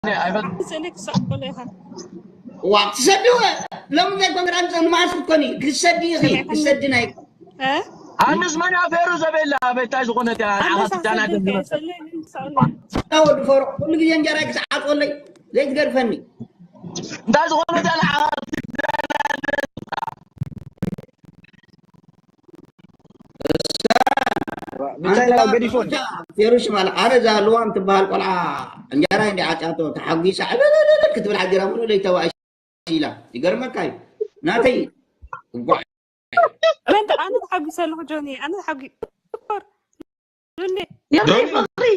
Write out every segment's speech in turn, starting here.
ኣይፈት ስእሊ ክስዕቁሉ ኢኻ። ዋ ትሰዲ ወ ሎም ዘይኮን ራን ዘን ማስ ኮኒ ክሰዲ ይኺ ክሰዲ ናይ እ? ኣንስ መን ኣፌሩ ዘበላ ኣበይ እንታይ ዝኾነት እያ ንዓኻ ኣንበሳ ትዳናገር ክሰዲ ዝመጽእ ስእሊ ክስዕቁሉ። ታወዲ ፈሮ ኩሉ ግዜ እንጀራ ክስዓጾለይ ዘይትገርፈኒ እንታይ ዝኾነት እያ ንዓኻ ሚካኤል ኣብ ገዲፎን ፌሩሽ ማለት ኣነ እዛ ልዋም ትበሃል ቆልዓ እንጀራ እንዲ ዓጫቶ ተሓጒሳ ዕልልልል ክትብል ሓጊራ ሙሉ ለይተዋእሽ ኢላ ይገርመካ እዩ ናተይ እጓዕ መን ኣነ ተሓጒሰ ኣለኹ ጆኒ ኣነ ተሓጒ ፍቅር ሉሌ የምሪ ፍቅሪ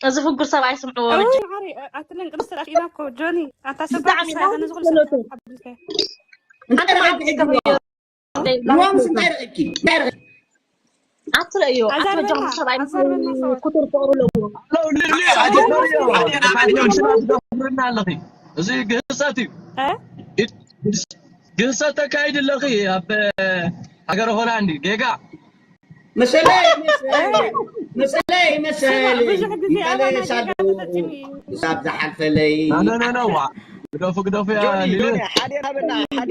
እዚ ፍጉር ሰብ ኣይስምዕዎ ኣውጭ በጂ ማሪ ኣትለን ቅድስቲ ራኪና እኮ ጆኒ ኣንታ ሰባ ብጣዕሚ ሳይ ኣነ ዝኹሉ ናፍቆት ሰብ ኣለዎ። ተሓጒሰ እንታይ ረኺብኪ ሄድዋ ልዋምስ እንታይ ረኺብኪ እንታይ ረኺብኪ ኣትርእዮ ኣዛርበና ኣትበጃኹም ሰብኣይ ኣዛርበና ሰዎች ክቱር ፍቅሪ ኣለዎ ትገብርና ኣለኺ እዚ ግህሰት እዩ እ? ግህሰት ተካይድ ኣለኺ ኣብ ሃገረ ሆላንድ ጌጋ መሰለይ መሰለይ መሰለይ መሰለይ ብዙሕ ግዜ ይበለ ኣባና ሳዱ ጌጋ ተፈጺሙ እዩ ክሳብ ዝሓልፈለይ ነነነዋ ግደፉ ግደፉ ያ ጆኒ ሊሊ ጆኒ ሓደ ናበና ሓደ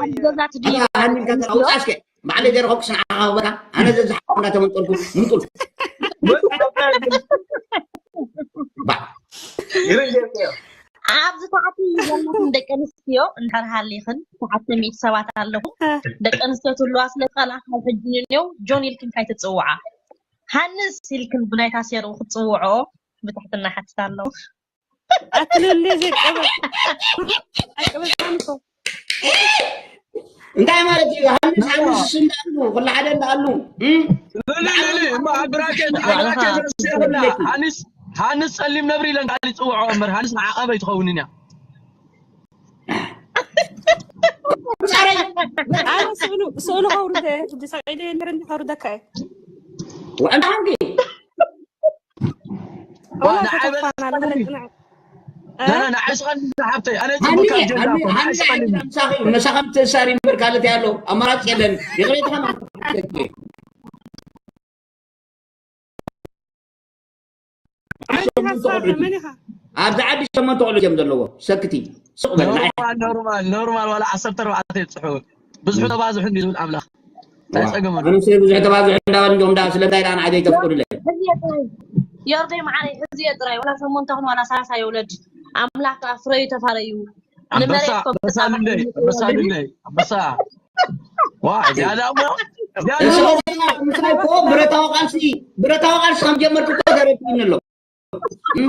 ኣብ ገዛ ትድዩ ኣታ ሃኒን ከተውጻስከ ባዕለ ገርኸኩ ስንዓኻ በካ ኣነ ዘዝሓ እንዳተመንጠልኩ ምንጡል ባ ኣብዚ ታሕቲ ዘለኹም ደቂ ኣንስትዮ እንድሕር ሃሊኽን ታሕቲ ሚእቲ ሰባት ኣለኹም ደቂ ኣንስትዮ ትህልዋ ስለ ዝኸላ ካብ ሕጂ ንኔው ጆን ኢልክን ካይትፅውዓ ሃንስ ኢልክን ብናይታ ሴሩ ክትፅውዖ ብትሕትና ሓትት ኣለኹ ኣትልሊ ዘይቀበል ኣይቀበልካን እኮ እንታይ ማለት እዩ ሃንስ ሃንስ እሱ እንዳሉ ኩሉ ሓደ እንዳሉ ሉሊ ሉሊ እሞ ኣብ ብራኬት ኣብ ብራኬት ረሲዕላ ሃንስ ሃንስ ጸሊም ነብሪ ኢለን ካል ይጽውዖ እምበር ሃንስ ንዓቐበይ ትኸውንን እያ ጻረይ ኣነ ስእሉ ስእሉ ከውርደ ሕጂ ሰቂለ የለ እንዲ ከውርደካ እየ ወእንታ ሃንጊ ወላ ንዓይ ተተፋና በል- ንበለቅና لا لا ንዓይ ስቐኒ ሓብተይ ኣነ ሃኒ ጽቡቅ ኣጀንዳ ሃኒ እኮ ንዓይ ሃኒ ስቐኒ ምሳኺ ምሳኻ ምትእሳር ይንበር ካልእ እንታይ ኣሎ ኣማራጭ የለን ይቕሬታ ከማ መን ኢኻ ሳሚ መን ኢኻ ኣብዚ ዓዲ ሸሞንተ ቆልዑ እዮም ዘለዎ ሰክቲ ሱቕ በል ንዓይ ኖርማል ኖርማል ኖርማል ዋላ ዓሰርተ ኣርባዕተ ይብጽሑ ብዙሑ ተባዝሑ እንዲ ዝብል ኣምላኽ እንታይ ጸገም ኣሎ ኣነ ስለ ብዙሕ ተባዝሑ እንዳበል እንዲኦም ዳ ስለምንታይ ደኣ ንዓይ ዘይተፍቅዱለይ ሕዝየ ጥራይ ዮርደይ መዓረይ ሕዝየ ጥራይ ዋላ ሸሞንተ ኹን ዋላ ሰላሳ የውለድ ኣምላኽ ከዓ ፍረዩ ተፋረዩ ኣንበሳ ንመሬት ኣንበሳ ኮብሳ ልለይ ኣንበሳ ልለይ ኣንበሳ ዋ ዝያዳ እሞ ዝያዳ ስለዚ ምሳይ እኮ ብረታዊ ቃልሲ ብረታዊ ቃልሲ ከም ጀመርኩ እኮ ተረዲኡኒ ኣሎ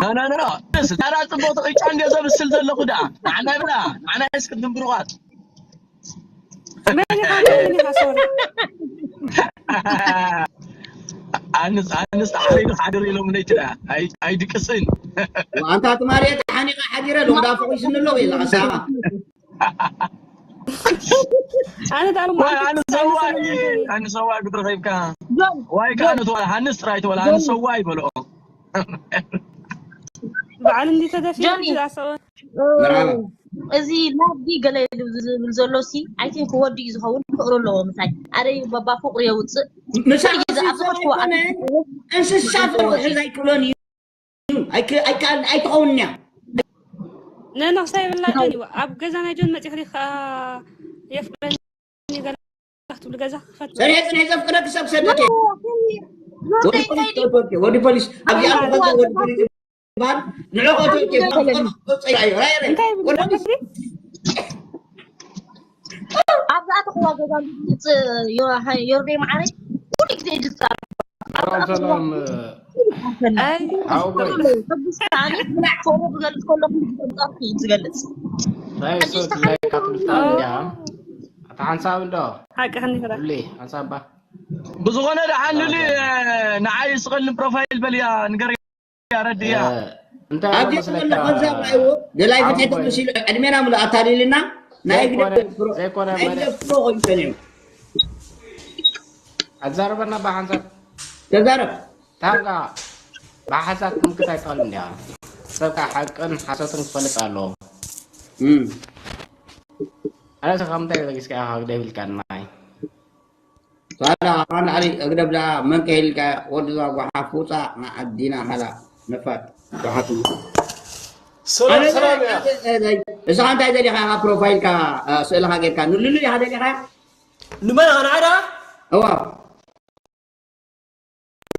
ና ና ና ስልጣና ጽቡቅ ተቂጫ እንደ ዘብስል ዘለኹ ደኣ ንዓና ይብላ ንዓና እስክትንብሩኻት መን ኢኻ መን ኢኻ ሶሪ ኣንስ ኣንስ ተሓሪዱ ሓድር ኢሎም ነይትዳ ኣይድቅስን ኣንታ ትማሊ ተሓኒቐ ሓዲረ ሎም ዳ ፈቒስኒ ኣለዉ ኢላ ኣሳማ ኣነ ዳሉ ወይ ኣንስ ሰዋይ ኣንስ ሰዋይ ክትረኺብካ ዋይ ከዓ ኣንስ ዋይ ሃንስ ጥራይ ትበላ ኣንስ ሰዋይ በልኦ በዓል እንዲ ተደፊ ጆኒ። ዝኣሰበ መርሓባ እዚ ላዲ ገለ ኢሉ ዝብል ዘሎ ሲ ኣይ ቲንክ ወዲ እዩ ዝኸውን ፍቅሪ ኣለዎ ምሳይ ኣደይ ባባ ፍቅሪ የውፅእ ምሳኻ ኩሉ ግዜ ኣብ ዝኸድኩዎ ዘይኮነ እንስሳ ፍቅሪ ክሕዝ ኣይክእሎን እዩ ኣይክ- ኣይከኣል- ኣይትኸውን እያ ነነኽሳ ይብላ ጆኒ ኣብ ገዛ ናይ ጆን መፂኽሪ ከዓ የፍቅረኒ ገለ ክትብሉ ገዛ ክፈት ሰሪሐ ፅንሐ ዘፍቅረኪ ሰብ ሰደት እየ ወዲ ፖሊስ ወዲ ፖሊስ ኣብዚኣ ከፈተ ወዲ ፖሊስ ይበሃል ንዕቆ ተልኬ እንታይ ይብሉ ወዲ ፖሊስ ኣብዛ ተኸዋ ገዛ ዮርደይ መዓረይ ኩሉ ግዜ ድጻር ሰላም ሰላም ኣይ ሓወቦይ ሕጉስ ከዓኒ ፎሮ ክገልጽ ከሎ ኩሉ ግዜ ምጻፍ እዩ ዝገልጽ ናይ ሰው ድላይ ካትልታ እያ ኣታ ሓንሳብ እንዶ ሓቂ ከኒኽራ ሉሊ ሓንሳባ ብዝኾነ ደሓን ሉሊ ንዓይ ስቐልን ፕሮፋይል በልያ ንገር ያረድያ እንታይ ኣሎ ኣብዚ መስለካ ዘለኹ ዘብራይዎ ደላይ ፍትሒ ሓወቦይ ተመሲሉ ዕድሜና ምሉእ ኣታ ሊልና ናይ ዘይኮነ ግደፍ ፕሮ ዘይኮነ ናይ ማለት ግደፍ ፕሮ ኮይኑ ተኒዑ ኣዛረበና ብሓንሳብ ተዛረብ ታርጋ ብሓሳብ ትምክት ኣይትኽእልን እያ። ሰብ ከዓ ሓቅን ሓሶትን ክፈልጥ ኣለዎ። እም። ኣነስ ከምታይ ዘጊስካ ኢኻ ግደፍ ኢልካናይ። ሳላ ኣኻን ዓሊ እግደብ ደኣ መን ከይልካ ወዲ ዛ ጓሓፍ ውፃእ ንዓዲና ሃላ ነፋጥ ጓሓፍ ሰላም ሰላም እያ። እዛ እንታይ ደሊኻ ኢኻ ፕሮፋይልካ ስእልኻ ጌርካ ንሉሉ ኢኻ ደሊኻ? ንመን ኣነ ዓዳ? እዋ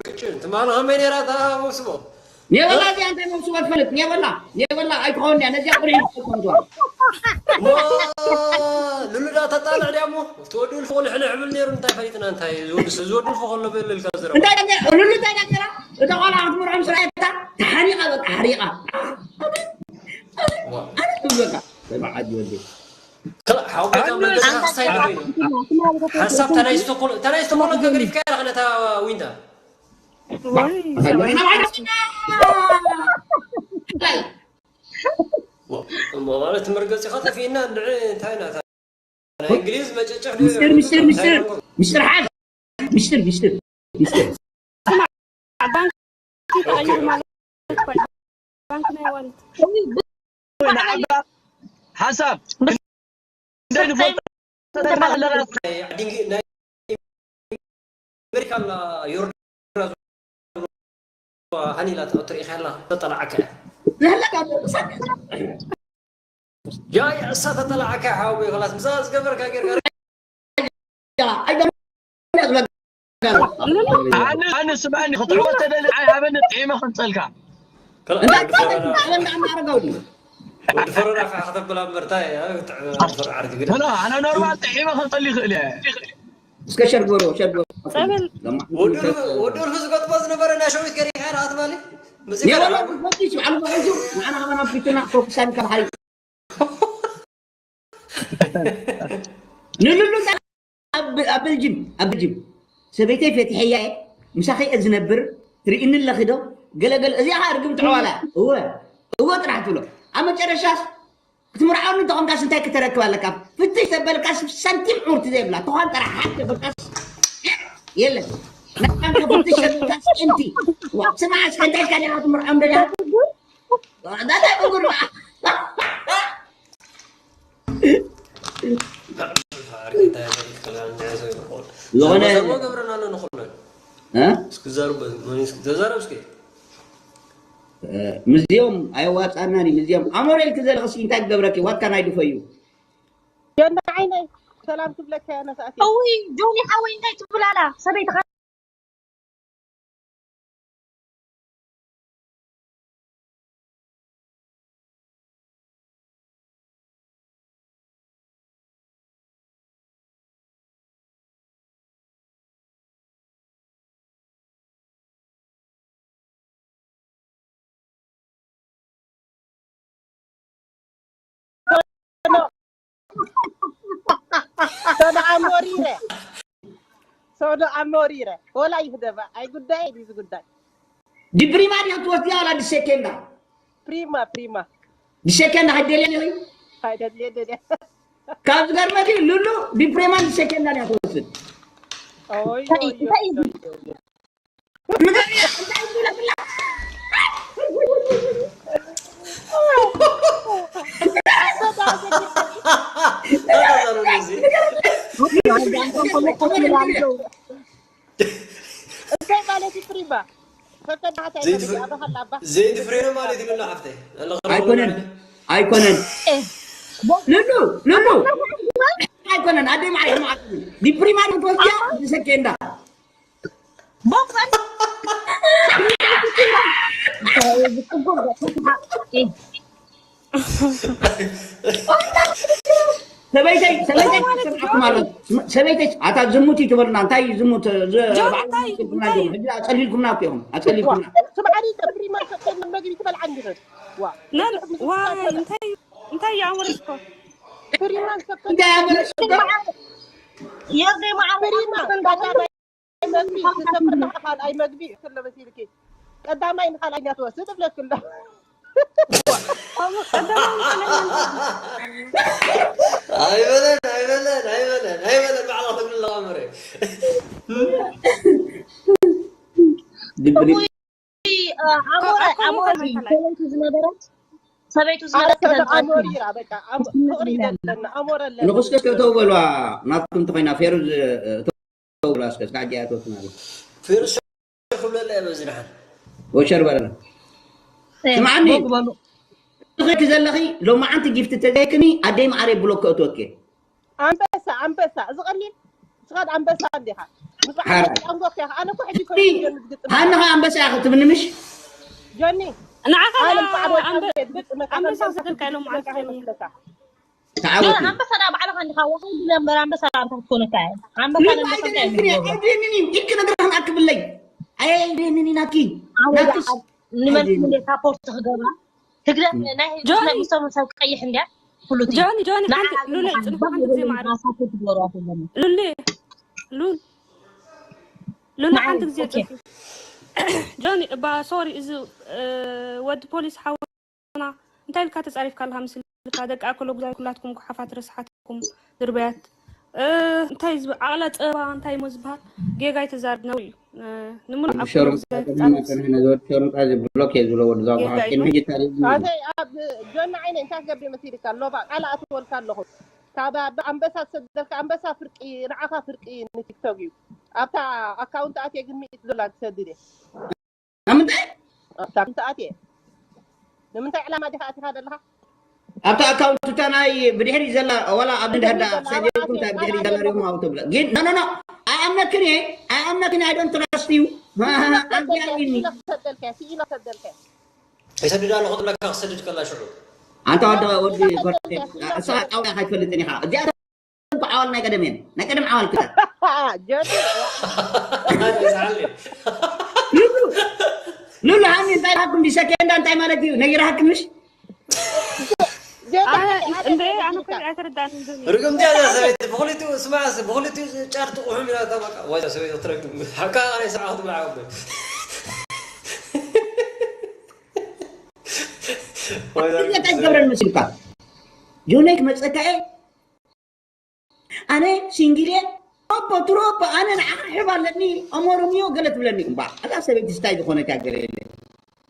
ቅጭን ትማል ከመይ ነይራ እታ መውስቦ? ኔበላ እዚኣ እንታይ መውስቦ ትፈልጥ? ኔበላ ኔበላ ኣይትኸውን እያ ነዚኣ ቁሪ ይፈልጥ። ንሉዳ ተጣልዕ ድያ እሞ ትወዱ ልፎ ልሕልሕ ብል ነይሩ እንታይ ፈሊጥና እንታይ ዝወዱ ዝወዱ ልፎ ከሎ በልልካ ዝረባ እንታይ ደገ ሉሉ እንታይ ደገራ እታ ቆልዓ ክትምርዖም ስራየታ ተሓኒቓ በቃ ሓሪቓ ኣነ ትብለካ በቃ በዓድ ወዲ ሓውቤታ መገሻ ክሳይ ሓሳብ ተናይስተኮሎ ተናይስተኮሎ ገሪፍካ ያለኸ ነታ ዊንታ ማለት መርገፂኻ ጠፊእና እንድዒ እንታይ ናታ ናይ እንግሊዝ መጨጨሕ ድዩ? ሚስጥር ሚስጥር ሚስጥር ሚስጥር ሓዝ ሚስጥር ሚስጥር ሚስጥር ባንክ ተቐይሩ ማለት እኮ እዩ። ባንክ ናይ ዋልት ሓሳብ ናይ ኣሜሪካ ዮርዳ ሃኒላ ትሪኢኻ ኣላ ተጠላዓካ እያ። ያ ያ እሳ ተጠላዓካ ሓዊ ኸላስ ምሳ ዝገበርካ ጌርካ ኣነ ኣነ ስምዐኒ ክትዕወት ተደሊ ኣይ ሃበኒ ጥዒመ ከምፀልካ ወዲ ፈረዳ ከዓ ከተበላ እምበርታ ኣነ ኖርማል ጥዒመ ከምፀል ይኽእል እየ እስከ ሸር ግበሮ ሸር ግበሮ ጸበል ወዲ ርፉ ዝገጥሞ ዝነበረ ናይ ሸዊት ገሪካ ዳ ትባሊ መፂካ ዳ ወዲ ርፉ ንዓና ከማና ፊትና ፕሮፌሽን ካብ ሓይ ንልሉ ኣብ ኣብ በልጅም ኣብ በልጅም ሰበይተይ ፈቲሐያ እየ ምሳኺ እየ ዝነብር ትርእኒ ኣለኺ ዶ ገለገለ እዚኣ ኸዓ ርግም ትዕዋላ እወ እወ ጥራሕ ትብሎ ኣብ መጨረሻስ ክትምርዓወኒ እንተኾንካስ እንታይ ክተረክብ ኣለካ ፍትሽ ተበልካስ ሳንቲም ዑርቲ ዘይብላ ተዃን ጥራሕ ሓንቲ ተበልካስ የለን ናትካ ፍትሽ ተበልካስ እንቲ ስማዕ እስከ እንታይ ኢልካ ዲኻ ትምርዓወም ደሊኻ ዳታ ብጉር ዝኾነ ገብረና ኣሎ ንኹለን እ? እስኪ ዘርብ መን እስኪ ተዛረብ እስኪ ምስዚኦም ኣየዋፃናን እዩ ምስዚኦም ኣሞረ ኢልኪ ዘለኽሲ እንታይ ክገብረኪ ዋካ ናይ ድፈዩ ዮና ዓይነይ ሰላም ክብለካ እያ ነሳእቲ እውይ ጆኒ ሓወይ እንታይ ትብላላ ሰበይትኻ ሶዶ ኣሞሪረ ሶዶ ኣሞሪረ ወላ ይህደባ ኣይ ጉዳይ ዲዚ ጉዳይ ዲፕሪማ ዲያ ትወስድያ ወላ ዲሴኬንዳ ፕሪማ ፕሪማ ዲሴኬንዳ ሃደልያ ዲሆይ ሃደልያ ደልያ ካብ ዝገርመኪ ሉሉ ዲፕሪማ ዲሴኬንዳ ዲያ ትወስድ እንታይ ማለት እዩ ፕሪማ? ፈቀዳሓት ዘይትፍሬ ነው ማለት ይብላ ሓፍተይ። ኣይኮነን ኣይኮነን ሉሉ ሉሉ ኣይኮነን ኣደይ ማዓት ማዓት ዲፕሪማ ነው ተወስያ ሰኬንዳ ሰበይተይ ሰበይተይ ማለት ሰበይተይ ኣታ ዝሙት እዩ ትበልና እንታይ ዝሙት ኣጸሊልኩምና እኮ ኢኹም ኣጸሊልኩምና ስምዓኒ ፕሪማን ሰከን መግቢ ትበልዓ እንዲኸ ዋ እንታይ እንታይ ያምርስ እኮ ፕሪማን ሰከን እንታይ ያምርስ እኮ የርዴ ማዓር ፕሪማን መግቢ ተሰፍርና ካልኣይ መግቢ ክለበት ኢልኪ ቀዳማይ ንካልኣኛ ትወስድ እብለክላ ኣይበለን ኣይበለን ኣይበለን ኣይበለን ባዕላ ትብል ኣለዋ መረ ድብሪ ኣሞረ ኣሞረ ሰበይቱ ዝነበረት ሰበይቱ ዝነበረት ኣሞሪራ በቃ ፍቅሪ ይደለና ኣሞረ ኣለና ንኹስከስ ከተው በሏ ናትኩም ተኾይና ፌሩዝ ተው በሏ እስከ ስጋዕ ጃያ ተወትና ኣሎ ፌሩዝ ሸር ክብለላ እየ በዚ ደሓን ወሸር በለና ስምዓኒ ትኽእልኪ ዘለኺ ሎማዓንቲ ጊፍት ተዘይክኒ ኣደይ መዓረይ ብሎክ ከእትወኪ። ኣንበሳ ኣንበሳ እዚ ቀሊል ስኻድ ኣንበሳ እንዲኻ። ንባዕልካ ሓራይ። ጫንጎክ ያኻ ኣነ እኮ ሕጂ እኮ እይ። ጀኒ ዝግጥም ሃንኻ ኣንበሳ ኢኺ ትብኒ ምሽ? ጀኒ ንዓኻ ኣነ ደኣ ብዓበይ ኣንበ- ዓበይ ዝግጥመካ ኣንበሳ ከምዚ ሰደልካ ኢሎም ዝግጥመካ ዓርከይ። ይመስለካ። ተዓወቲ። ኣንበሳ ደኣ ባዕልኻ እንዲኻ ዋሕድ እምበር ኣንበሳ ደኣ እንታይ ክትኮነካ እያ? ኣንበሳ ሉል ንኣንበሳ እንታይ ኣይደለክን እየ ይገብሮ? ኣይደለንን እዩ ኢልኪ ነገር ክነኣክብለይ ኣየ ኣይደለንን ኢናኪ ኣነ ናክስ ደኣ ንመን ኣይደለንን እንደ ሳፖርት ክገብራ ትግረ ናይ ጆኒ ምስቶም ሰብ ቀይሕ እንዲያ ኩሉ እቲ ጆኒ ጆኒ ንዓ ሓንቲ ሉል ጽንሑ ሓንቲ ግዜ ማዕረ ሳፖርት ትገብራ ዘለኒ ሉል ሉል ሉል ሓንቲ ግዜ ኦኬ ጽንሑ ጆኒ እባ ሶሪ እዚ እ፣ ወዲ ፖሊስ ሓውና እንታይ ኢልካ ተጻሪፍካ ኣለካ ምስልካ ደቂ ኣከሎ ጉዛይ ኩላትኩም ጉሓፋት ረስሓትኩም ድርበያት እ፣ እንታይ ዝብ ዓቕላ ጸባ እንታይ እሞ ዝበሃል ጌጋ ይተዛርብ ነውሪ እዩ እ፣ ንምሉእ ኣከሎ ሸሩምጣ ጉዛይ ቅድሚ ተጻረፍ መጸንሕና ዝወድ ሸሩምጣ እዚ ብሎክ እየ ዝብሎ ወዲ ዛጓ ጌጋ እዩ ሓቂን ሕጂ ታሪኽ እዩ። ኣተይ ኣብ ጆና ዓይነ እንታይ ክገብር መሲልካ ሎባ ቃል ኣትወልካ ኣለኹ ካብ ኣብ ኣንበሳ ዝሰደልካ ኣንበሳ ፍርቂ ንዓኻ ፍርቂ ንቲክቶክ እዩ ኣብታ ኣካውንት ኣትየ ግን ሚእት ዶላር ትሰድድ እየ ኣብ ምንታይ ኣብታ ኣካውንት ኣትየ ንምንታይ ዕላማ ዲኻ ኣቲኻ ዘለኻ ኣብታ ኣካውንት እታ ናይ ብድሕሪ ዘላ ዋላ ኣብ እንድሕዳ ብድሕሪ ዘላ ሳይድ ኣባላት ይኩን እንታይ ብድሕሪ ቃል ዘላ ሪኦም ኣለኹ ሃው ትብለ ግን no no no ኣይኣምነክን እየ ኣይኣምነክን እየ I don't trust you ስኢኖ ክሰደልካ ኣዚኣ እየ ሪኒ ስኢኖ ክሰደልካ እየ ስኢኖ ክሰደልካ እየ ይሰድድ ኣለኹ ትብለካ ክሰድድ ከላ ሽዑ ኣንታ ወዲ ወዲ ስኢኖ ኮርቴ ክሰደልካ እየ ስኢኖ እሳ ክሰደልካ ዓውያ ከይትፈልጥን ኢኻ እዚኣቶም ዓዋል ናይ ቀደም እየን ናይ ቀደም ዓዋል ክላ ጆኒ ይዝዓል ሉሉ ሉሉ ሃኒ እንታይ ኢልኩም ዲ ሰኬንዳ እንታይ ማለት እዩ ነጊርሃክምሽ ጆኒ ኣነ ሓደ ሓደ እንደ ነገር ኣነ እኮ ኢልካ ኣይተረዳእን ጆኒ ርግምቲ እያ እዛ ሰበይቲ ብክልቲኡ ስማ ብክልቲኡ ጫር ትቑሑም ኢላ እታ በቃ ዋዛ ሰበይቲ ክትረግም ሓካ ናይ ስርዓት ትብላ ዓወት ዋዛ እንታይ ገብረን መስልካ ጆነይ ክመፀካ እየ ኣነ ሲንግል እየ ኦፖ ትሮፖ ኣነ ንዓኻ ሕብ ኣለኒ ኣሞሮምዮ ገለ ትብለኒ እምባ እዛ ሰበይቲ ስታይ ዝኾነት እያ ገለ የለ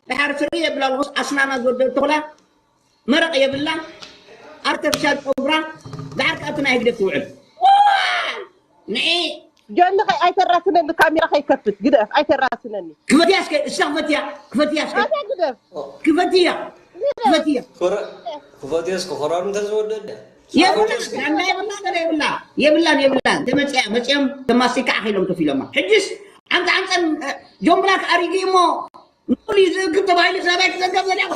ድሓር ስሪ የብላ ኣለኹስ ኣስናና ዝወደድ ተኹላ መረቕ የብላ ኣርተፊሻል ጨጉራ ድሓር ከኣ እቲ ናይ ህግደፍ ትውዕል ንዒ ጆኒ ከይ ኣይተራስነኒ ካሜራ ከይከፍት ግደፍ ኣይተራስነኒ ክፈትያ እስከ እሳ ክፈትያ ክፈትያ እስከ ኣታ ግደፍ ክፈትያ ግደፍ ክፈትያ ክፈትየስ ክኾራሩ እንተዝወደድ የብላ ዳንዳ የብላ ገለ የብላ የብላን የብላን እንተ መፅያ መፅዮም ተማስቲካ ኣኺሎም ከፊሎማ ሕጅስ ዓምፃ ዓምፀን ጆምብላክ ኣሪጊ እሞ ንኩሉ እዩ ዝእክብ ተባሂሉ ሰባይ ክዘገብ ዘሪያ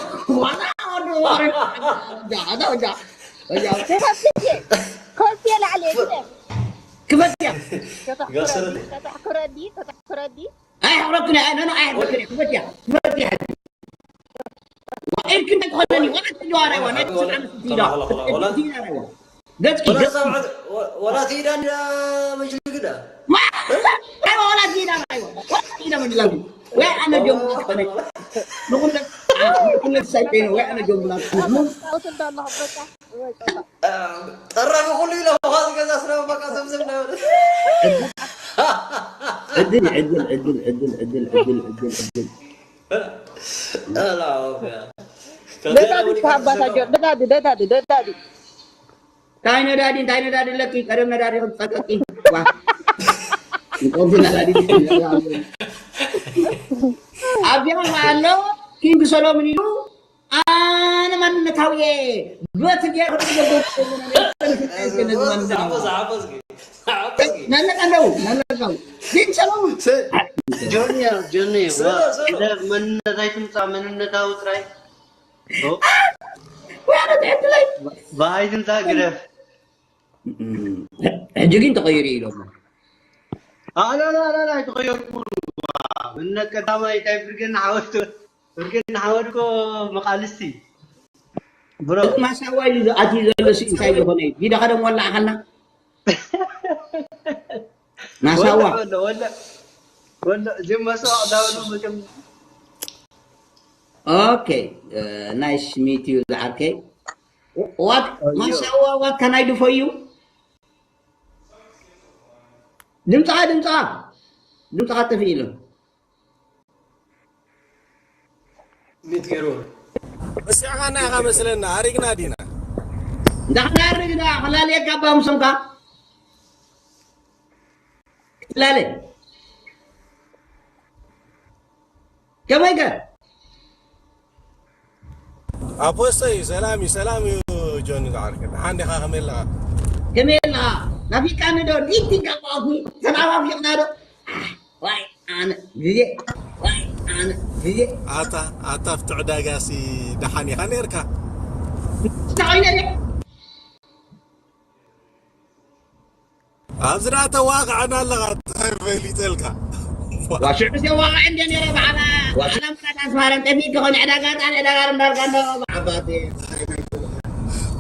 ዋላ ወዲ ወረድ ጃ ጃ ጃ ከፍት ከፍት ላዕሊ ግደፍ ክፈትያ ከተሕኩረዲ ከተሕኩረዲ ከተሕኩረዲ ኣይሕረኩን ኣይ ነነ ኣይሕረኩን ክፈትያ ክፈትያ ኢልክ እንታይ ትኾነኒ ዋላ ትድዋራይዋ ናይ ትስዓመት ትዳ ገጽኪ ገጽኪ ወላ ትኢዳን መጅልግዳ ኣይዋ ዋላ ትኢዳ ኣይዋ ዋላ ትኢዳ መጅላቱ ወይ ኣነ ጆምብላክ ኮነ ንኩለ ንኩለ ሳይቀይነ ወይ ኣነ ጆምብላክ ኣውት እንዳለኹ በቃ ወይ ጸባ ጠረፈ ኩሉ ኢለ ኳዚ ገዛ ስለ በቃ ዘምዘም ና ዕድል ዕድል ዕድል ዕድል ዕድል ዕድል ዕድል ዕድል ነዳዲ ተሃባታ ጆ ነዳዲ ነዳዲ ነዳዲ እንታይ ነዳዲ እንታይ ነዳዲ ኣለኪ ቀደም ነዳዲ ክትፀቀቂ ዋ እንቆዚ ነዳዲ ኣብዚኣ ኣሎ ኪንግ ሰሎምን ኢሉ ኣነ ማንነታዊ እየ በቲ ገይረ ነነቀ ኣለዉ ነነቀ ኣለዉ ኪንግ ሰሎምን ጆኒ ጆኒ መንነት ኣይትምፃ መንነታዊ ጥራይ ወያነ ትሕትለይ ብኣይ ትምፃ ግደፍ ሕጂ ግን ተቐይሩ ኢሎሞ ኣላላ ኣይተቐየርኩ መንነት ቀዳማይ እንታይ ብርጌድ ንሓወድ ብርጌድ ንሓወድኮ መቃልስቲ ብሮ ማሳዋ ኢሉ ኣትዩ ዘሎ ሲ እንታይ ዝኾነ እዩ ዲዳ ከደም ወላዕኻና ማሳዋ ወሎ ወሎ ወሎ ጅመሶ ዳውሉ መቸም ኦኬ ናይስ ሚት ዩ ዝዓርከይ ዋት ማሳዋ ዋት ካናይ ድፎ ዩ ድምፅኻ ድምፅኻ ድምፅኻ ጠፊእ ኢሉ ሚት ገይሩ ረሲዕኻና ኢኻ መስለና ኣሪግና ዲና እንዳኸናርግ ዳ ከላለየካ ኣባ ምሶምካ ትላለ ከመይ ከ ኣፖስተይ ሰላም እዩ፣ ሰላም እዩ። ጆኒ ዝዓርከ፣ ደሓን ዲኻ? ከመይ ኣለኻ? ከመይ ኣለኻ? ናፊቃኒ ዶ? ሊቲ ጋባኹ ተናፋፊቕና ዶ? ኣሕ፣ ዋይ ኣነ ግዜ፣ ዋይ ኣነ ግዜ። ኣታ፣ ኣታ ኣብቲ ዕዳጋሲ ደሓን ኢኻ ነርካ? እንታይ ዓይነት ኣብዚ ደኣ ተዋቕዐና ኣለኻ፣ እንታይ ፈሊጠልካ? ዋሽዑ ተዋቕዐ እንደ ነረ በዓላ፣ በዓላ ምሳት ኣስማረን ጠፊእ ከኾነ ዕዳጋ፣ ጣን ዕዳጋ ርምዳርጋ እንደ በዓባቴ።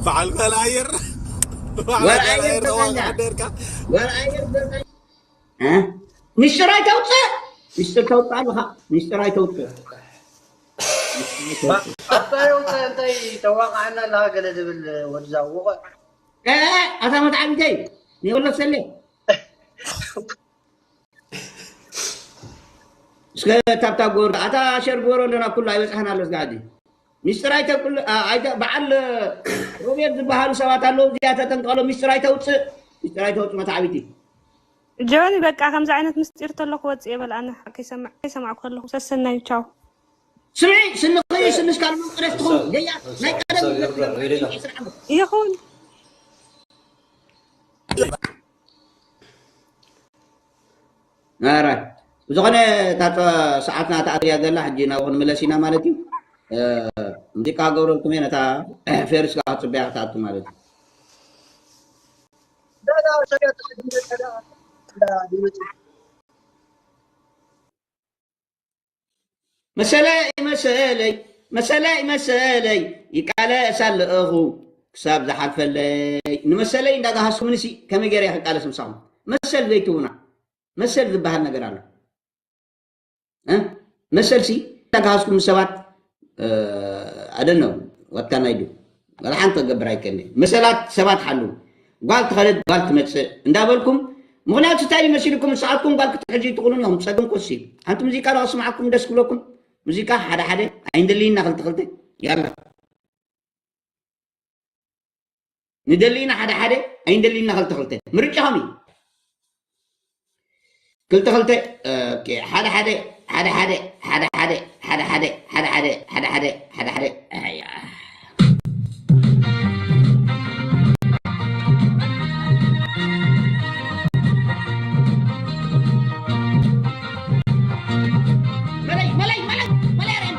በዓል ጓል ኣየር፣ በዓል ወላ ጓል ኣየር ኣየር ተዋቕዐ ተዋቕዐ። ነርካ? ወላ ኣየር ተዋቕዐ። እ? ሚስጥር ኣይተውፅእ፣ ሚስጥር ተውፅእ ኣለኻ፣ ሚስጥር ኣይተውፅእ። ኣታ የውፅእ፣ እንታይ ተዋቕዐና ኣለኻ ገለ ዝብል ወዲ ዛውቕ። እ፣ ኣታ መትዓቢተይ፣ ንየብሎ ሰሌ። እስከ ታብታብ ጎር፣ ኣታ ሸር ጎሮ ኣለና፣ ኩሉ ኣይበፅሐን ኣሎ፣ ስጋዲ። ሚስጥር ኣይተብቅል፣ ኣ፣ ኣይተ-፣ በዓል ሮቤል ዝበሃሉ ሰባት ኣለዉ፣ እዚኣ ተጠንቀሎ፣ ሚስጥር ኣይተውፅእ፣ ሚስጥር ኣይተውፅእ መትዓቢቲ። ጆኒ፣ በቃ ከምዚ ዓይነት ምስጢር ተሎ ክወፅእ የበል፣ ኣነ ሓቂ ይሰምዕ፣ ይሰማዕ ከለኹ፣ ሰሰናዩ፣ ቻው። ስምዒ፣ ስንኺ፣ ስንስ ካልእ መምፅረስ ትኹን፣ ሰብ፣ ገያ፣ ናይ ሰብ ቀደም ይርዳእ፣ ይርዳእ። ይኹን። ኣራይ። ብዝኾነ፣ እታ ጸ-፣ ሰዓትና ተኣትያ ዘላ፣ ሕጂ ናብኡ ክንምለስ ኢና ማለት እዩ። እ፣ ሙዚቃ ክገብረልኩም እየ፣ ነታ ፌርስ ከኣ ክትጽበያ ክትኣቱ ማለት እዩ። መሰለይ፣ መሰለይ፣ መሰለይ፣ መሰለይ፣ ይቃለስ ኣለኹ ክሳብ ዝሓልፈለይ። ንመሰለይ እንዳጋሃስኩምንሲ ከመይ ገይረ እየ ክቃለስ ምሳኹም? መሰል ዘይትህቡና። መሰል ዝበሃል ነገር ኣሎ። እ? መሰልሲ እንዳጋሃስኩም ምስ ሰባት፣ እ፣ I don't know what can I do? ወላ ሓንቲ ክገብር ኣይክእልን እየ። መሰላት ሰባት ሓልዉ። ጓል ትኸደት፣ ጓል ትመጽእ እንዳበልኩም፣ ምኽንያቱ እንታይ እዩ መሲልኩም? ንስኻትኩም ጓል ክትሕዙ ኣይትኽእሉን ኢኹም። ጸገም ኮሲ። ሓንቲ ሙዚቃ ዶ ከስምዓኩም ደስ ክብለኩም? ሙዚቃ ሓደ ሓደ ኣይንደልይና ክልተ ክልተ። ያላ። ንደልይና ሓደ ሓደ፣ ኣይንደልይና ክልተ ክልተ። ምርጫኹም እዩ። ክልተ ክልተ፣ ኦኬ፣ ሓደ ሓደ፣ ሓደ ሓደ፣ ሓደ ሓደ፣ ሓደ ሓደ፣ ሓደ ሓደ፣ ሓደ ሓደ፣ ሓደ ሓደ፣ ኣያ። መለይ፣ መለይ፣ መለይ፣ መለይ፣ ኣረይ።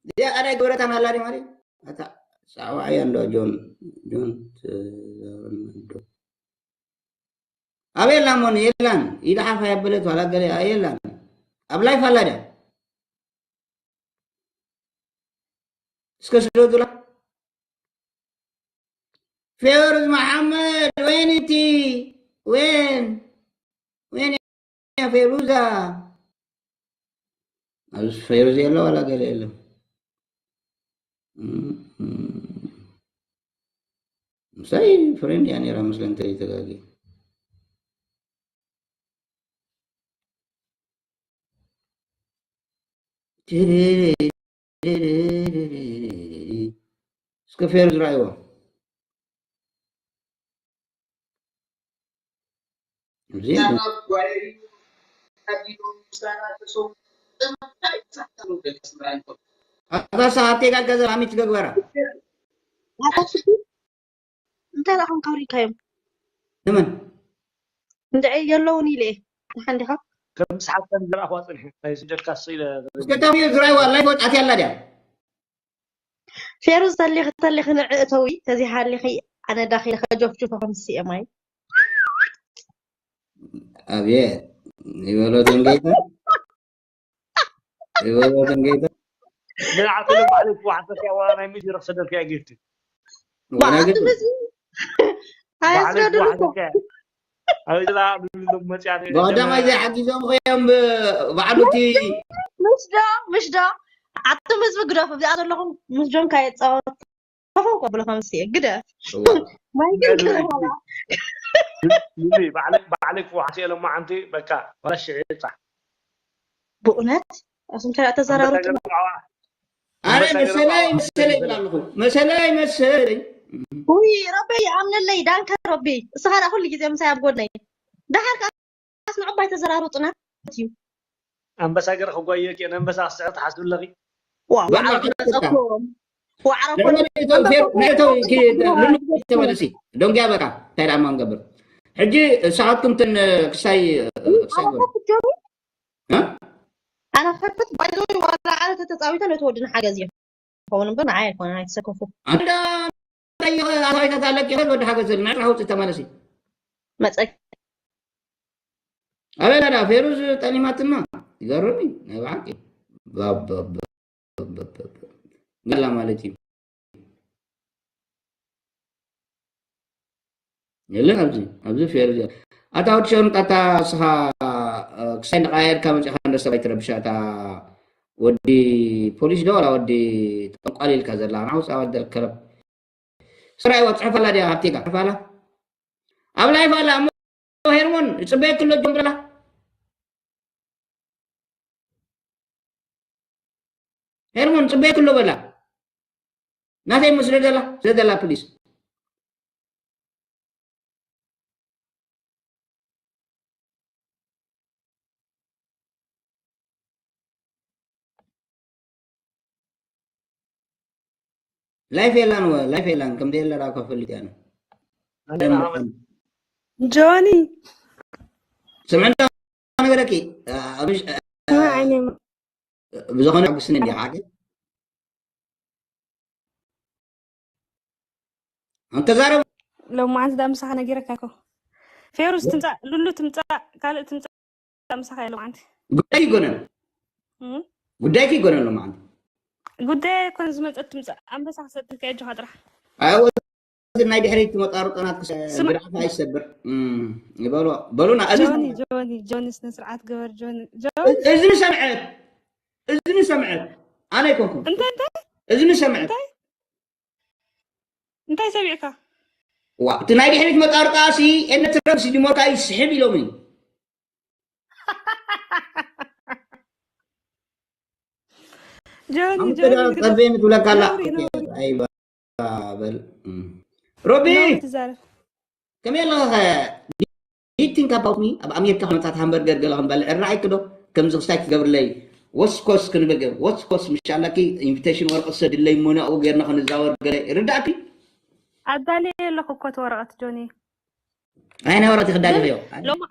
እዚኣ ቀዳይ ግብረታን ኣላ ድዩ ማለት? ኣታ ሳዋ ኣያ እንዶ ጆን፣ ጆን ትዛረብ እንዶ። ኣበይ ኣላ እሞ የላን። ኢዳ ሓፍ ኣየበለት ዋላ ገለ ኣየላን። ኣብ ላይፍ ኣላ ድያ? እስከ ስደዱላ። ፌሩዝ መሓመድ፣ ወይን እቲ፣ ወይን፣ ወይን እያ ፌሩዛ። ኣብዚ ፌሩዝ የለ ዋላ ገለ የለ። እም፣ እም። ምሳይ ፍሬንድ እያ ነይራ መስለን እንተይተጋግየ። እስከ ፌር ዝረኣይዎ። እዚ ኣታ ሰዓት ጋር ገዛ ኣሚት ገግበራ። እንታይ ደኣ ከም ካብሪካዮም? ንመን? እንድዒ የለውን ኢለ እየ። ደሓን ዲኻ? ከም ሰሓብተን ዝረኣኽዋ ጽኒሐ። ናይ ስደድካ ስኢለ እስከ ተብዮ ዝረኣይዋ ላይፍ ወጣት ያላ ድያ? ፌሩዝ ተሊኺ ተሊኺ ንዕእተዊ ተዚሃሊኺ ኣነ ዳኺ ከጆፍጅፎ ከም ስየ ማይ። ኣብየ ይበሎ ደንገይታ። ይበሎ ደንገይታ። ንዓቱ ለባዕለይ ክዋሕሰካ ዋላ ናይ ሚድረክ ሰደልካ ጌርቲ። ዋላ ባዕቱ ግን ምስሉ ባዕለይ ኣይስገድሉ እኮ። ክዋሕሰካ። ኣብ ዝላ ብሉ መጽያ ብቐዳማይ ዘይሓጊዞም ኸዮም ብ-፣ ባዕሉ እቲ ምሽ ዶ፣ ምሽ ዶ? ኣቱም ህዝቢ ግደፉ። ኣብዚኣ ዘለኹም ምስ ጆን ካየጻወት። ከፈው ከብሎ ከምስ እየ። ግደፍ። እዋ። ማይ ግን ልዕሊ ክልሃላ። ልዕሊ ባዕለይ፣ ባዕለይ ክዋሕስ እየ ለማዓንቲ፣ በቃ፣ ዋላ ሽዒ ይብጻሕ። ብእውነት? ኣስም ተራ ተዘራርጡ። ኣንበሳ ገርባዋ። ኣነ ኣንበሳ መሰለይ፣ ገርባዋ። መሰለይ ይብል ኣለኹ። መሰለይ፣ መሰለይ። ውይ፣ ረበይ፣ ይኣምነለይ፣ ዳንከ ረቢ። እስኻ ደኣ ኩሉ ግዜ ምሳይ ኣብ ጎድነይ። ደሓር ከኣ ኣስንዑ ባይ ተዘራርጡና እዩ። ኣንበሳ ገረ ክጓየኪ፣ ኣንበሳ ክስዕር ትሓስቢ ኣለኺ? ዋ፣ ዋዕሮ በቃ፣ ክነጸኩም። ዋዕሮ ንዕመት ኮን-፣ እቶ ፌር-፣ ንዕቶ ኪ-፣ ልምድ ተመለሲ። ደንጊያ በቃ፣ እንታይ ደኣ እማ ንገብር? ሕጂ ንስኻትኩም እተን ክሳይ፣ ክሳይ ኣነ ጎል። ከፍት ጆኒ? እ? ኣነ ከፍት፣ ባይ ዘ ወይ፣ ዋላ ኣነ ተተጻዊተ ነቲ ወድና ሓገዝ እየ። ክኸውን እምበር ንዓይ ኣይኮነን፣ ኣይትሰከፉ። ኣንዳ ኣታዊታት ኣለቂ ወዲ ሓገዝ ንዕራ ውጽእ ተመለሲ። መጸ-፣ ኣበይ ኣላ ፌሩዝ ጠሊማትና? ይገርም እዩ ናይ ብሓቂ። ባብ፣ ባብ፣ ባብ፣ ባብ፣ ባብ። ገላ ማለት እዩ። የለን ኣብዚ፣ ኣብዚ ፌር እዚ። ኣታ ወዲ ሸርሙጣ፣ ኣታ እስኻ፣ እ፣ ክሳይ ንቓየድካ መጺኻ እንደ ሰብ ኣይትረብሽ፣ ኣታ ወዲ ፖሊስ ዶ ዋላ ወዲ ጠንቋል ኢልካ ዘላ ናውፃ ወደል ከረብ ስራይ ወፅሐፋላ ዲያ ሃብቴጋ ሓፋላ ኣብ ላይፍ ኣላ እሞ ሄርሞን ይፅበየክ ኣሎ ጀምረላ ሄርሞን ፅበየክ ኣሎ በላ ናተይ እሞ ስለ ዘላ ስለ ዘላ ፕሊስ ላይፍ የላን ወ ላይፍ የላን ከም ደየለ ራእኳ ፈልጥ ያነ ጆኒ ስምዕና ነገረኪ ስማዕ ዓይነ ብዝኾነ ጉስን እንዲ ሓቂ ኣንተዛረብ ሎማዓንቲ ዳ ምሳኻ ነጊረካ እኮ ፌሩስ ትምፃእ ሉሉ ትምፃእ ካልእ ትምፃእ ምሳኻ ኢሎም ዓንቲ ጉዳይ ይጎነን እም? ጉዳይኪ ይጎነን ሎማዓንቲ ጉዳይ ኣይኮን ዝመፀት ትምፃእ ኣንበሳ ክሰጥልካ እጆኻ ጥራሕ ኣዎ ናይ ድሕሪት ትመጣሩ ጠናት ስማ- ግርዓፍ ኣይሰብር እም፣ ይበሎ በሉና እዚ ጆኒ ጆኒ ጆኒ ስነ ስርዓት ገበር ጆኒ ጆኒ እዚ ንሰምዐት እዚ ንሰምዐት ኣነ ኣይኮንኩም እንታይ እንታይ እዚ ንሰምዐት እንታይ እንታይ ሰሚዕካ ዋ እቲ ናይ ድሕሪት መጣርቃ ሲ ኤነ ትረምሲ ዲሞርካ ይስሕብ ኢሎምኒ ጆኒ ኣንተ ጆኒ ዳ ግደፍ። ጸበይ ምትብለካ ኣላ ነውሪ፣ ነውሪ። ኣይበል እም። ሮቢ ነውሪ ትዛረብ ከመይ ኣለኻ ዲቲንክ ኣባውት ሚ ኣብ ኣሜሪካ ከመጻት ሃምበርገር ገለ ክንበልዕ ራኣይክ ዶ ከምዚ ክስታይ ክትገብርለይ ወስኮስ ክንብል ወስኮስ ምሻላኪ ኢንቪቴሽን ወረቀት ሰድለይ ሞናኡ ገርና ክንዛወር ገለ ርዳእኪ ኣዳልየ ኣለኹ እኮ እቲ ወረቐት ጆኒ ኣይ ናይ ወረቀት ክዳልዮ ሎማ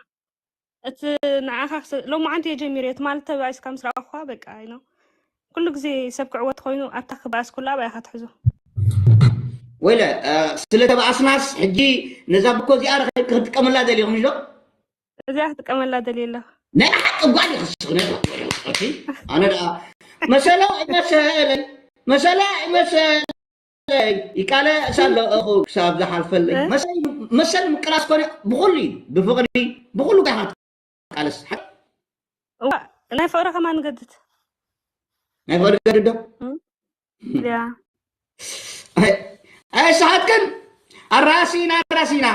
እቲ ንዓኻ ክስ- ሎማዓንቲ እየ ጀሚረ ትማሊ ተባኢስካ ምስ ረኣኹኻ በቃ ኣይኖ ኩሉ ግዜ ሰብ ክዕወት ኮይኑ ኣታ ክበኣስ ኩሉ ኣብኣ ኢኻ ትሕዞ ወይለ እ፣ ስለ ተባኣስናስ ሕጂ ነዛ ብኮ እዚኣ ረኺብኪ ክትጥቀምላ ደሊኹም ዶ እዚኣ ክጥቀመላ ደልየ ኣለኻ ናይ ሓቂ ጓል ይኽስኽነ ኣነ ደኣ መሰላ ይመሰለይ መሰላ ይመሰለይ ይቃለስ ኣሎ እኹ ክሳብ ዝሓልፈለይ እ? መሰል ምቅላስ ኮነ ብኩሉ እዩ ብፍቕሪ ብኩሉ ጋር ቃለስ እዋ ናይ ፍቕሪ ከማን ንገድድ ናይ ፍቕሪ ገድዶ ያ ኣይሰሓትክን ኣራሲና ኣራሲና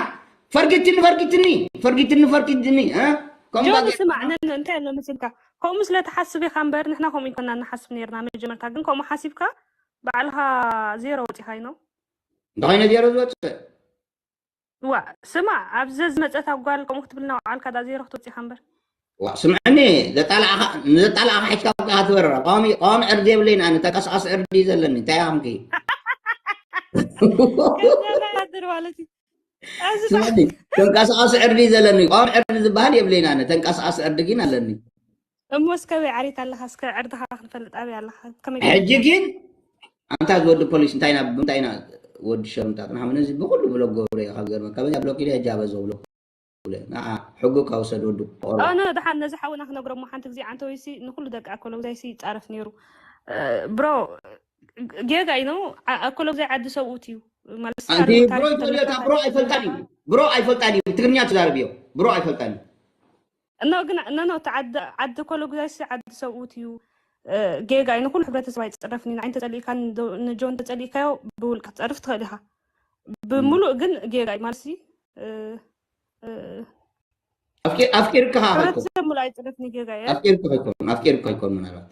ፈርጊትኒ ፈርጊትኒ ፈርጊትኒ ፈርጊትኒ እ? ከምኡ ጆኒ ባገ- ስማዕ ነን እንታይ ኣሎ መሲልካ ከምኡ ስለ ትሓስብ ኢኻ እምበር ንሕና ከምኡ ይኮና ንሓስብ ነርና መጀመርታ ግን ከምኡ ሓሲብካ ባዕልኻ ዜሮ ወፂኻ ይኖ እንታይ ዓይነት ዜሮ ዝወፅእ ዋ ስማዕ ኣብዚ ዝመፀት ኣጓል ከምኡ ክትብልና ውዓልካ ዳ ዜሮ ክትወፂኻ እምበር ዋ ስምዕኒ ዘጣላዕኻ ንዘጣላዕኻ ሒዝካ ብቃ ትበረራ ቀዋሚ ቀዋሚ ዕርዲ የብለይን ኣነ ተንቀሳቐሲ ዕርዲ እዩ ዘለኒ እንታይ ኣምኪ ከዚያ ናይ ኣድር ማለት እዩ ኣብዚ ስምዕኒ ተንቀሳቐሲ ዕርዲ እዩ ዘለኒ ቀዋሚ ዕርዲ ዝበሃል የብለይን ኣነ ተንቀሳቐሲ ዕርዲ ግን ኣለኒ እሞ እስከ በይ ዓሪት ኣለኻ እስከ ዕርድኻ ክንፈልጥ ኣበይ ኣለኻ ከመይ ሕጂ ግን ኣንታ ዝወዲ ፖሊስ እንታይ ኢና ብምንታይ ኢና ወዲ ሸርምጣጥና ነዚ ብኩሉ ብሎ ገብረ ኢኻ ዝገርመካ በዚኣ ብሎክ ኢለ ሕጂ ኣበ ዘብሎ ንዓ ሕጉ ካብ ውሰድ ወዱ ቆሮ ኖ ደሓን ነዚ ሓውና ክነግሮ እሞ ሓንቲ ግዜ ዓንተ ወይሲ ንኩሉ ደቂ ኣኮሎጉዛይሲ ይፃረፍ ነይሩ ብሮ ጌጋ እዩ ነው ኣኮሎጉዛይ ዓዲ ሰብኡት እዩ ማለት ኣንቲ ብሮ ይፈልዮ እታ ብሮ ኣይፈልጣን እዩ ብሮ ኣይፈልጣን እዩ ትግርኛ ትዛረብ እዮ ብሮ ኣይፈልጣን እዩ እኖ ግን ነኖ እቲ ዓዲ ዓዲ ኮሎጉዛይሲ ዓዲ ሰብኡት እዩ ጌጋ እዩ ንኩሉ ሕብረተሰብ ኣይፅረፍን እዩ ንዓይን ተፀሊእካ ንጆን ተፀሊእካዮ ብውልቂ ክትፀርፍ ትኽእል ኢኻ ብምሉእ ግን ጌጋ እዩ ማለት ኣፍቂርካ ኣፍቂርካ ኣይኮን ምናልባት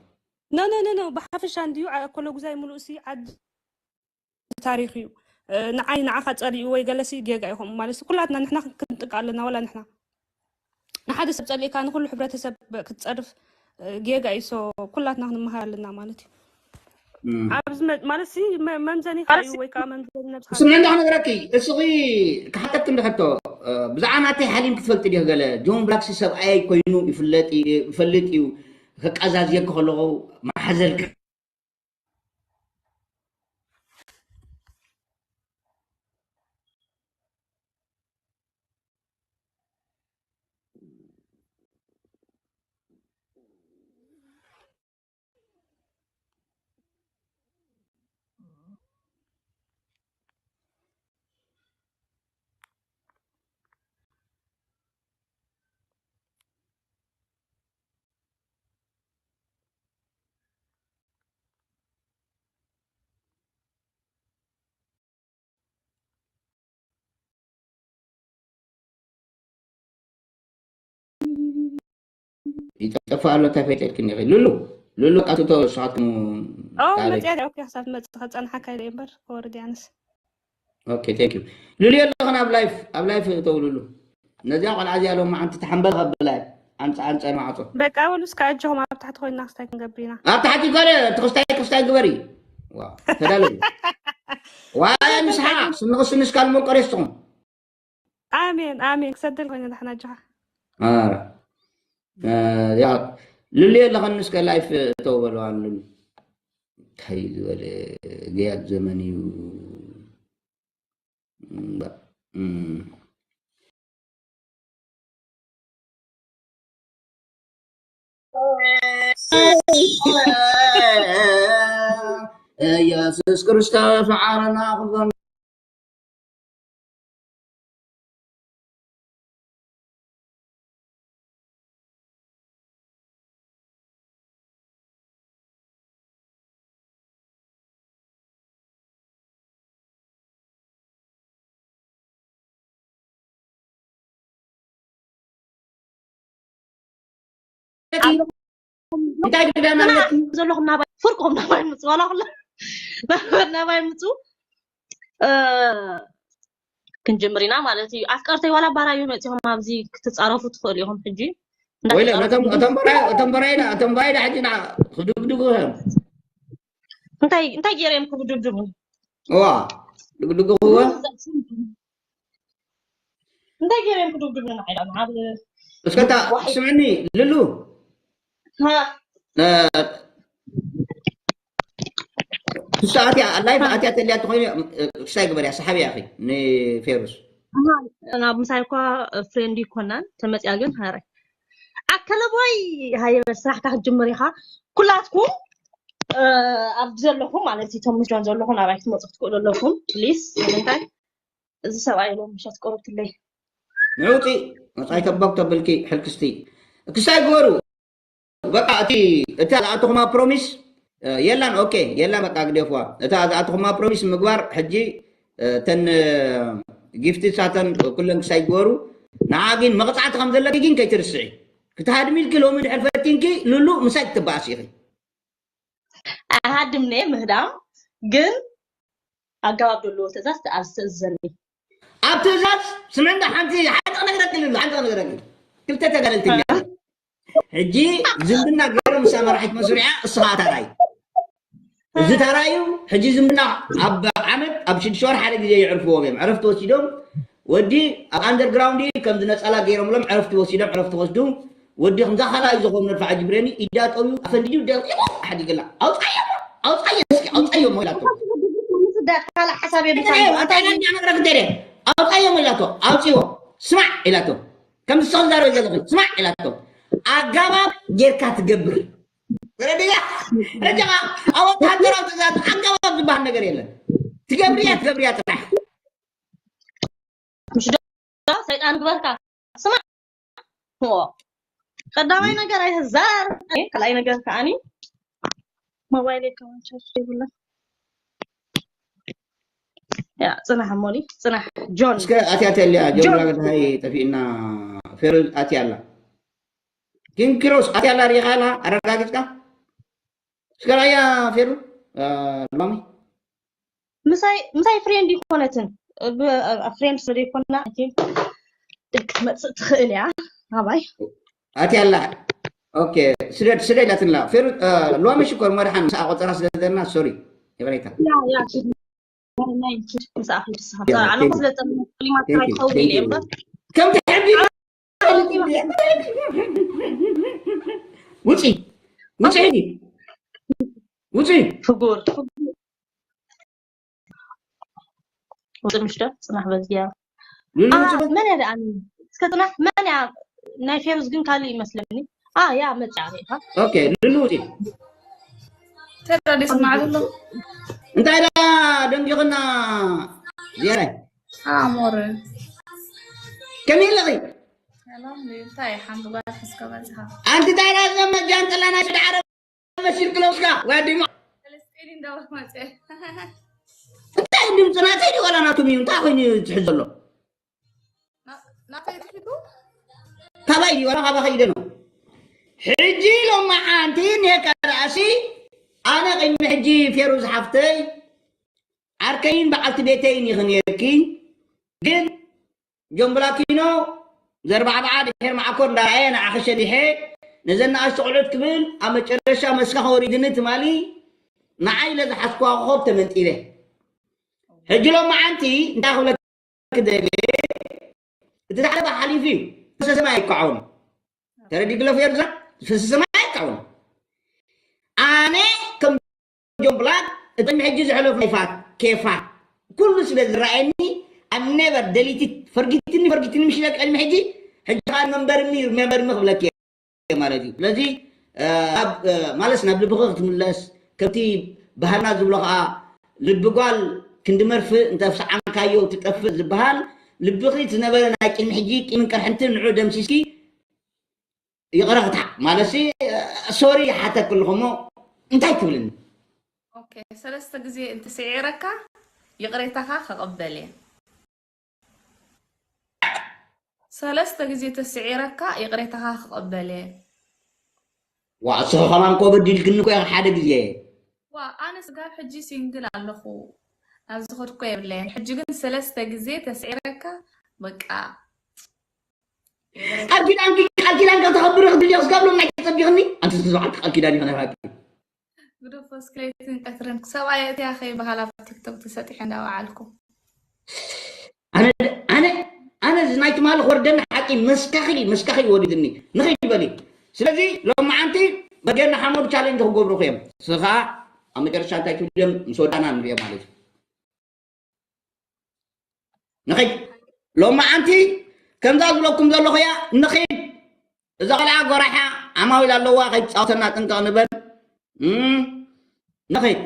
ኖ ኖ ኖ ብሓፈሻ እንድዩ ኣኮሎጉዛይ ሙሉእ ሲ ዓዲ ታሪኽ እዩ ንዓይ ንዓኻ ፀሪኡ ወይ ገለሲ ጌጋ ይኾም ማለት ኩላትና ንሕና ክንጥቃ ኣለና ወላ ንሕና ንሓደ ሰብ ፀሊእካ ንኩሉ ሕብረተሰብ ክትፀርፍ ጌጋ እዩ ሶ ኩላትና ክንመሃር ኣለና ማለት እዩ ኣብዚ ማለት ሲ መምዘኒ እዩ ወይ ከዓ መምዘኒ ነብስኻ ስምዕ እንዳ ክነግረኪ እስኺ ክሓተክ እንድሕቶ ብዛዕባ ናተይ ሓሊም ክትፈልጥ ዲክ ገለ ጆን ብላክሲ ሰብኣይ ኮይኑ ይፍለጥ ይፈልጥ እዩ ከቃዛዝየክ ከለኹ ማሓዘልክ ይጠፋ ኣሎ። እንታይ ፈይጠልክኒ ኢኺ? ሉሉ፣ ሉሉ፣ ኣቱቶ፣ ንስኻትኩም ኦ ታሪክ። መፅያ ኦኬ። ክሳብ መፅእ ከፀንሓካ ኢለ እምበር ወርድያንስ ኦኬ፣ ቴንክ ዩ። ሉሉ፣ ኣለኽን ኣብ ላይፍ፣ ኣብ ላይፍ እተው ሉሉ። ነዚኣ ቆልዓ እዚኣ ሎማዓንቲ ተሓንበል ከብላ እየ። ኣንፃ-፣ ኣንፃር ማዕፆ። በቃ በሉ እስከ ኣጆኹም ኣብ ታሕቲ ኮይና ክስታይ ክንገብር ኢና። ኣብ ታሕቲ ኮነ፣ እቲ ክስታይ፣ ክስታይ ግበሪ። ዋ፣ ተዳለዩ። ዋይ፣ ምስሓ፣ ስንኽ ስንሽ ካልሞን ቆሬስትኹም። ኣሜን፣ ኣሜን። ክሰደል ኮይነ ዳሕና ኣጆኻ። ኣረ። እ፣ ያ፣ ሉሉ ኣለኽን እስከ ላይፍ እተው በለዋ ሉሉ። እንታይ ዝበለ ገያት ዘመን እዩ። እምባ-፣ እም። ኢየሱስ ክርስቶስ መዓረና ኩሎም። እንታይ ግዳ ማለት እዩ? ዘለኹም ናባይ ፍርቆም ናባይ ምፁ ዋላ ኩለ ናባይ ምፁ እ፣ ክንጅምር ኢና ማለት እዩ። ኣፍቀርተይ ዋላ ባራዩ መፂኹም ኣብዚ ክትፃረፉ ትኽእሉ ኢኹም ሕጂ ወይለ ነቶም እቶም በራይ እቶም በራይና እቶም በራይና ሕጂ ና ክድግድጉ እዮም። እንታይ እንታይ ገይረ እዮም ክብድብድቡ ዋ ድግድጉ እንታይ ገይረ እዮም ክድብድቡ ንዓይዳ ንዓብ እስከታ ስምዕኒ ልሉ ሀ እ፣ ክስታ ኣትያ ላይፍ ኣትያ ተልያ ተኾይኑ ክስታይ ግበርያ ሰሓብያ ኣኺ ንፌሩስ ናብ ምሳይ እኳ ፍሬንድ ይኮናን ተመፅያ ግን ሃረ ኣከለቦይ ሃየ በል ስራሕካ ክትጅምር ኢኻ ኩላትኩም እ፣ ኣብዚ ዘለኹም ማለት እዩ ቶም ምስጆን ዘለኹም ናባይ ክትመፁ ክትክእሉ ኣለኹም ፕሊስ ንምንታይ እዚ ሰብኣይ ሎም ምሸት ቁሩብትለይ ንውፂ መፃይ ተባክ ተብልኪ ሕልክስቲ ክስታይ ግበሩ በቃ እቲ እቲ ዝኣተኹማ ፕሮሚስ የላን ኦኬ የላን በቃ ግደፍዋ እታ ዝኣተኹማ ፕሮሚስ ምግባር ሕጂ እተን ጊፍቲ ሳተን ኩለን ክሳይ ግበሩ ንዓ ግን መቕፃዕቲ ከም ዘለኪ ግን ከይትርስዒ ክትሃድሚልኪ ሎሚ ድሕር ፈቲንኪ ሉሉ ምሳይ ክትበኣስ ኢኺ ኣይሃድምነ ምህዳም ግን ኣገባብ ዘለዎ ትእዛዝ ትእዘዘኒ ኣብ ትእዛዝ ስምዕና ሓንቲ ሓንቲ ክነግረኪ ሉሉ ሓንቲ ክነግረኪ ክልተ ተጋደልቲ ሕጂ ዝምድና ገይሮም ምሳ መራሒት መስሪዓ እስኻ ታራይ እዚ ታራዩ ሕጂ ዝምድና ኣብ ዓመት ኣብ ሽዱሽተ ወር ሓደ ግዜ ይዕርፍዎም እዮም ዕረፍቲ ወሲዶም ወዲ ኣብ ኣንደርግራውንድ ከም ዝነፀላ ገይሮምሎም ዕረፍቲ ወሲዶም ዕረፍቲ ወስዱ ወዲ ከምዛ ካልኣዩ ዝኾኑ ነድፋዓ ጅብረኒ ኢዳ ጠውዩ ኣፈንዲዱ ደቂቑ ሓዲግላ ኣውፃዮ ኣውፃዮ እስኪ ኣውፃዮ ሞ ኢላቶ ስዳት ካልእ ሓሳብ የብልካን ኣውፃዮ መግረፍ እንተ ኣውፃዮ ሞ ኢላቶ ኣውፅዎ ስማዕ ኢላቶ ከም ዝሰኽል ዛረበ ዘለኹ ስማዕ ኢላቶ ኣጋባብ ጌርካ ትገብር ረዲያ ረዲያ ኣብ ወታደራዊ ትእዛዝ ኣጋባብ ዝበሃል ነገር የለን ትገብርያ ትገብርያ ጥራሕ ምሽ ዶ ሰይጣን ግበርካ ስማ ሞ ቀዳማይ ነገር ኣይህዛር ካልኣይ ነገር ከዓኒ ሞባይል ከማን ቻርጅ ይብላ ያ ፅናሕ ሞኒ ፅናሕ ጆን እስከ ኣትያ ተልያ ጆን ራገድሃይ ጠፊእና ፌሮ ኣትያ ኣላ ግን ኪሮስ ኣትያ ኣላ ሪኢኻ ኣላ ኣረጋጊፅካ እስከ ራያ ፌሩ ሎሚ ምሳይ ምሳይ ፍሬንድ ይኮነትን ፍሬንድ ስለ ዘይኮና ክትመፅእ ትኽእል እያ ኣባይ ኣትያ ኣላ ኦኬ ስደድ ስደድ ኣትላ ፌሩ ሎሚ ሽኮር መድሓን ምስ ኣቆፀራ ስለ ዘለና ሶሪ ይቕሬታ ያ ያ ኪድ ናይ ኪድ ምስ ኣኺድ ስኻ ኣነ ስለ ፀሊማት ራይ ክኸውን ኢለ እምበር ከም ትሕቢ ውፂ ውፂ ውፂ ፍጉር ውፅምሽ ዶ ፅናሕ በዚያ መን እያ ደኣ እስከ ፅናሕ መን እያ ናይ ፌሩዝ ግን ካልእ ይመስለኒ ያ መፅያ ሪኢኻ ኦኬ ልሉ ውፂ ተራዲስ ማዕብሎ እንታይ ዳ ደንጊኽና ዝያዳይ ኣሞር ከመይ ኣለኺ ሰላም እንታይ ሓንቲ ጓል እስከ በዝሃ ኣንቲ እንታይ ዳ ዘመጃን ጥላና ሽዳ ዓረብ መሲል ክለውስካ ዋዲማ ፍልስጤን እንዳው መፀ እንታይ ድምፂ ናተይ ድዩ ዋላ ናቱም እዩ እንታይ ኮይኑ ትሕዝ ዘሎ ናተይ ትሕቱ ካባይ ድዩ ዋላ ካባ ከይደ ነው ሕጂ ሎማዓንቲ ኔካ ደኣሲ ኣነ ቅድሚ ሕጂ ፌሩዝ ሓፍተይ ዓርከይን በዓልቲ ቤተይን ኢኺ ነይርኪ። ግን ጆን ብላኪኖ ዘርባዕባዓ ድሕር መዓኮር እንዳረኣየ ንዓኺ ሸሊሐ ነዘን ንኣሽቱ ቆልዑት ክብል ኣብ መጨረሻ መስካኺ ወሪድኒ ትማሊ ንዓይ ኢለ ዝሓዝክዋ ኮኾብ ተመንጢለ። ሕጂ ሎማዓንቲ እንታይ ክብለኪ ደልየ፣ እቲ ዝሓለፈ ሓሊፉ እዩ። ፈሰሰ ማይ ኣይከዓውን። ተረዲግሎ ፌርዛ ፈሰሰ ማይ ኣይከዓውን። ኣነ ከም ጆን ብላክ እቲ ቅድሚ ሕጂ ዘሕለፍናዮ ፋት ኬፋ ኩሉ ስለ ዝረኣየኒ ኣብ ኔቨር ደሊቲት ፈርጊትኒ ፈርጊትኒ ምሽ ኢለኪ ቅድሚ ሕጂ። ሕጂ ከዓ ሪመምበርኒ ሪመምበርኒ ክብለኪ እየ ማለት እዩ። ስለዚ እ፣ ኣብ እ፣ ማለት ናብ ልብኺ ክትምለስ ከምቲ ባህልና ዝብሎ ከዓ ልቢ ጓል ክንዲ መርፍእ እንተ ኣብሰዓምካዮ ትጠፍእ ዝበሃል ልብኺ ዝነበረ ናይ ቅድሚ ሕጂ ቂምን ቅርሕንትን ንዑ ደምሲስኪ ይቕረ ክትሓ ማለት ሲ ሶሪ ይሓተክ ኣለኹ እሞ እንታይ ትብልኒ? ኦኬ፣ ሰለስተ ግዜ እንተስዒረካ ይቕሬታኻ ክቕበል እየ። ሰለስተ ግዜ ተስዒረካ ይቕሬታኻ ክቕበል እየ። ዋ እስኺ ከማን ኮ በዲልክኒ ኮ ኢኺ ሓደ ግዜ። ዋ ኣነ ስጋብ ሕጂ ሲንግል ኣለኹ። ናብ ዝኸድኮ የብለየን። ሕጂ ግን ሰለስተ ግዜ ተስዒረካ በቃ ቃል ኪዳንኪ ቃል ኪዳንካ ተኸብሪ ክትብልዮ ክስጋብ ሎም ናይ ተጸቢኽኒ ኣንቲ ዝበዓልቲ ቃል ኪዳን ይኸነፋቂ ግደፎ እስከ ለይትን ቀትርን ሰብኣይ እቲያ ከይበሃል ኣብ ቲክቶክ ተሰጢሐ እንዳወዓልኩ ኣነ ኣነ ኣነ እዚ ናይ ትማሊ ክወርደኒ ሓቂ መስካኺ መስካኺ ወሪድኒ ንኸይድ በሊ ስለዚ ሎማዓንቲ በርጌድና ሓመዱ ቻሌንጅ ክገብሩኹ እዮም ስኻ ኣብ መጨረሻ እንታይ ትብሉ እዮም ምስ ወዳና ንሪኦ ማለት እዩ ንኺድ ሎማዓንቲ ከምዛ ዝብለኩም ዘለኹ እያ ንኺድ እዛ ቆልዓ ጎራሓ ዓማዊል ኣለዋ ከይትፃወተና ጥንቀቕ ንበል ንኺድ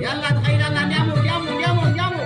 ያላ ተኸይዳላ እንዲያሞ እንዲያሞ እንዲያሞ እንዲያሞ።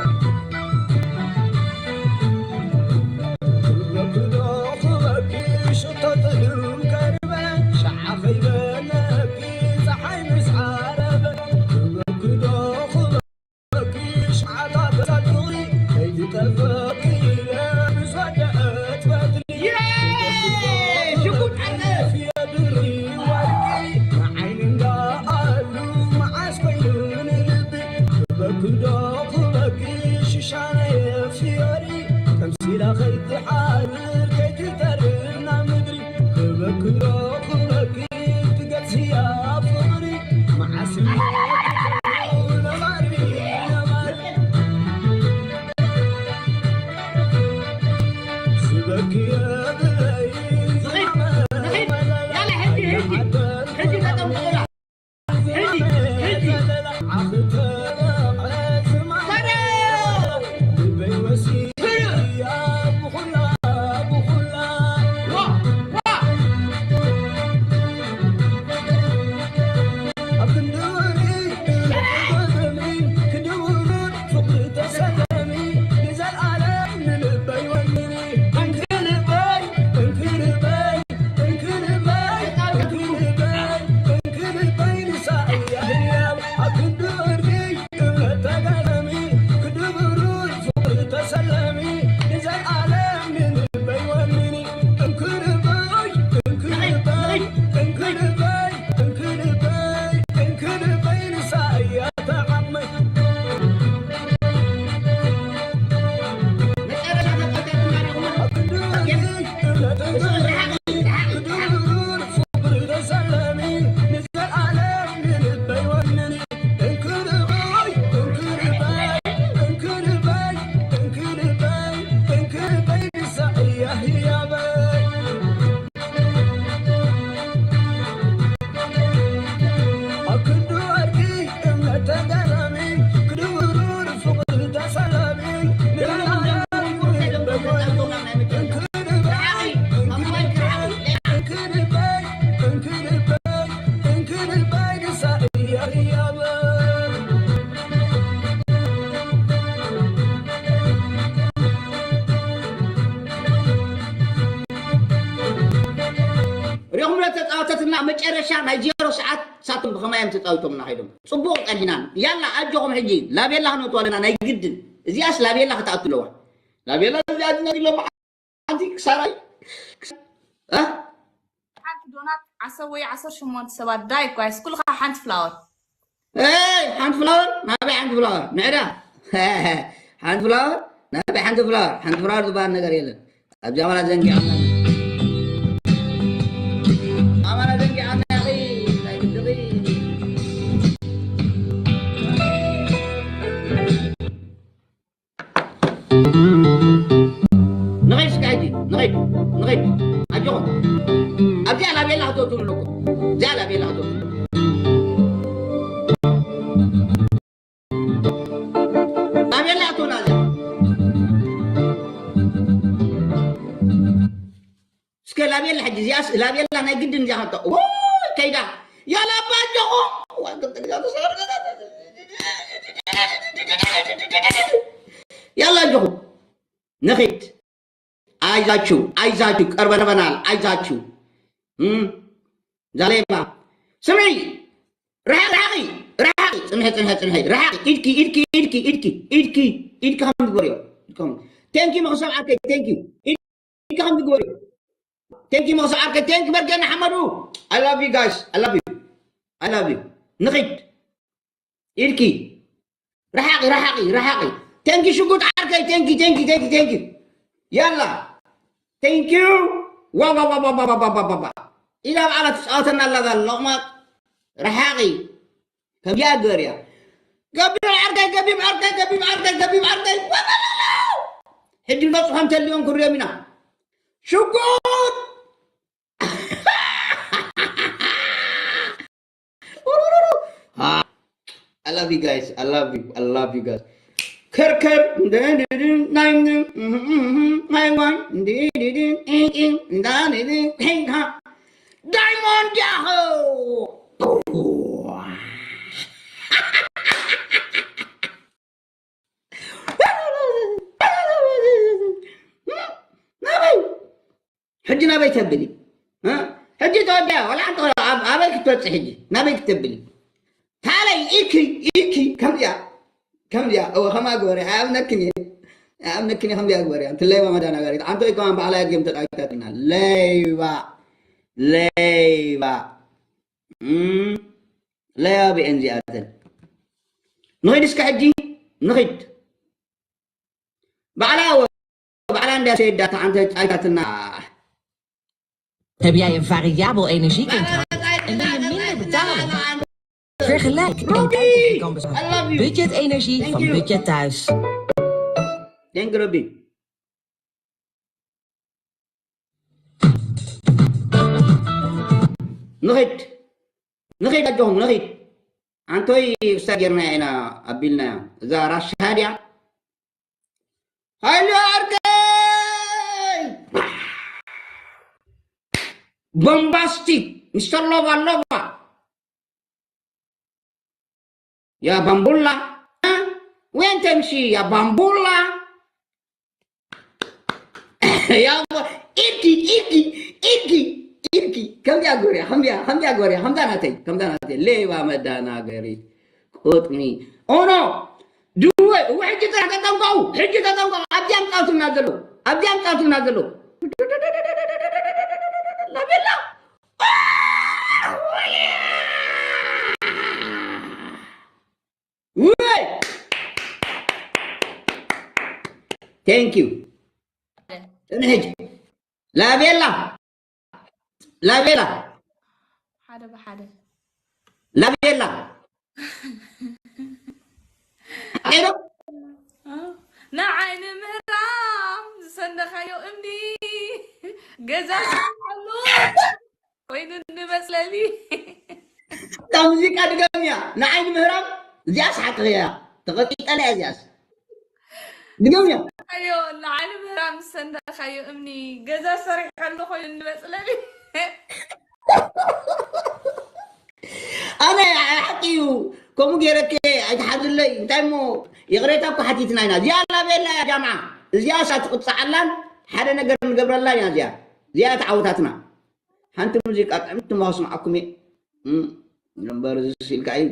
ሪኹም ተጻወተትና መጨረሻ ናይ ዜሮ ሰዓት ሳቶም ብኸማይ እዮም ተጻዊቶምና ከይዶም። ጽቡቕ ጸኒሕና። ያላ ኣጆኹም ሕጂ ላቤላ ክነእቱ ኣለና ናይ ግድን። እዚኣስ ላቤላ ክትኣቱ ኣለዋ። ላቤላ እዚኣ ትነግር ኣለዋ። ሓንቲ ክሳራይ። እ? ሓንቲ ዶናት ዓሰርተ ወይ ዓሰርተ ሸሞንተ ሰባት ዳይ ኳይስ ኩልኻ ሓንቲ ፍላወር። ኤይ፣ ሓንቲ ፍላወር? ናበይ ሓንቲ ፍላወር? ንዕዳ። ሓንቲ ፍላወር? ናበይ ሓንቲ ፍላወር? ሓንቲ ፍላወር ዝበሃል ነገር የለን። ኣብዚ ኣማና ዘንጊዓና። ኣማና ዘንጊዓና፣ ያኺ፣ ናይ ግድኺ። ንኸይድ እስከ ሕጂ፣ ንኸይድ፣ ንኸይድ። ኣጆኹም። ኣብዚኣ ላቤላ ክትወቱ ኣለኩም። እዚኣ ላቤላ ክትወቱ። ላቤላ ኣትወላ እዚኣ። እስከ ላቤላ ሕጂ እዚኣስ ላቤላ ናይ ግድን እዚኣ ከቶ። ወይ ከይዳ። ያላ ኣባ ኣጆኹም። ያላ ኣጆኹም። ንኺድ። ኣይዛችሁ፣ ኣይዛችሁ፣ ቀርበናል፣ ኣይዛችሁ። እም፣ ዛሌማ። ስምዒ፣ ርሓቂ፣ ርሓቂ፣ ርሓቂ፣ ጽንሒ፣ ጽንሒ፣ ጽንሒ፣ ርሓቂ፣ ኢድኪ፣ ኢድኪ፣ ኢድኪ፣ ኢድኪ፣ ኢድኪ፣ ኢድኪ ከም ትግበርዮ፣ ኢድኪ ከም፣ ቴንኪ መኽሰብ ዓርከይ፣ ቴንኪ፣ ኢድኪ ከም ትግበርዮ፣ ቴንኪ መኽሰብ ዓርከይ፣ ቴንኪ በርገና ሓመዱ፣ I love you guys, I love you, I love you፣ ንኺድ። ኢድኪ ርሓቂ፣ ርሓቂ፣ ርሓቂ። ቴንኪ ሽጉጥ ዓርከይ፣ ቴንኪ፣ ቴንኪ፣ ቴንኪ፣ ቴንኪ። ያላ። ቴንኪ። ዋ፣ ዋ፣ ዋ። ኢዳ ብዓላ ትጻወተና ኣላ እዛ ሎቕማጥ። ርሓቂ። ከምዚኣ ገርያ። ገቢም ዓርከይ፣ ገቢም ዓርከይ፣ ገቢም ዓርከይ፣ ገቢም ዓርከይ። ሕጂ ንበጽሖም ተልዮም ክንሪኦም ኢና። ሽጉጥ! I love you guys. I love you. I love you guys. ከርከር። ዳይሞንድ ያሆ። ናበይ? ሕጂ ናበይ ተብሊ? እ? ሕጂ ተወዲኣ፣ ወላ ሓንቲ ቆልዓ ኣብ-፣ ኣበይ ክትበጽሕ ሕጂ? ናበይ ክትብል? ታለይ ኢኪ፣ ኢኪ፣ ከምዚኣ፣ ከምዚኣ፣ እወ፣ ከማ ግበሪ፣ ኣይኣምነክን እየ። ኣይኣምነክን እየ፣ ከምዚኣ ግበሪ። ኣንቲ ለይባ መዳናጋሪት፣ ኣንቶይ ከማን ባዕላ እያ ጌም ተጻዊታትና። ለይባ፣ ለይባ። እም፣ ለይባ ብኤን ዚኣተን። ንኺድ እስከ ሕጂ፣ ንኺድ። ባዕላ፣ ባዕላ እንድያ ሰይዳታ፣ ኣንተ ጫይታትና። Heb jij een variabel energiecontract en wil je minder betalen? Vergelijk en kijk of je kan besparen. Budget energie van Budget Thuis. Thank you, Robbie. ንኺድ፣ ንኺድ ኣጆኹም፣ ንኺድ። ኣንቶይ ክሳብ ጌርናያ ኢና ኣቢልናያ። እዛ ራሻ ድያ? ሃይለ ዓርከይ! ቦምባስቲክ፣ ሚስተር ሎባ ሎባ። ያ ባምቡላ፣ እ? ዌንተምሺ፣ ያ ባምቡላ። ያ ባ-፣ ኢድኪ፣ ኢድኪ፣ ኢድኪ፣ ኢድኪ። ከምዚኣ ጎርያ፣ ከምዚኣ፣ ከምዚኣ ጎርያ፣ ከምዛ ናተይ፣ ከምዛ ናተይ። ሌባ መዳናገሪት። ቁጥሚ። ኦኖ፣ ድወ-፣ እወ፣ ሕጂ ጥራሕ ተጠንቀቑ፣ ሕጂ ተጠንቀቑ። ኣብዚኣ ምጻወቱልና ዘለዉ፣ ኣብዚኣ ምጻወቱልና ዘለዉ። ላቤላ። ውይ! Thank you። ጽንሕ ሕጂ። ላቤላ። ላቤላ። ሓደ ብሓደ። ላቤላ። ሓቀይ ዶ? ንዓይ ንምህራም ዝሰነኻዮ እምኒ ገዛ ዝሰርሓሉ ኮይኑ ንመጽለሊ። እታ ሙዚቃ ድገምያ። ንዓይ ንምህራም እዚኣስ ሓቂ እያ። ተቐጢጠላ እያ እዚኣስ። ድገምያ። ኣዮ፣ ንዓይ ንምህራም ዝሰነኻዮ እምኒ ገዛ ሰሪሐሉ ኮይኑ ንመጽለሊ። ኣነ ሓቂ እዩ። ከምኡ ገይረኪ ኣይትሓዝለይ። እንታይ እሞ ይቕሬታ እኮ ሓቲትና ኢና። እዚኣ ላቤላ እያ ጃምዓ። እዚኣ እሳ ትቕጻዓላን ሓደ ነገር ንገብረላን እያ እዚኣ። እዚኣ ተዓወታትና። ሓንቲ ሙዚቃ ጥዕምቲ እሞ ከስምዓኩም እየ። እም፣ እምበር እዚ ኢልካ እዩ።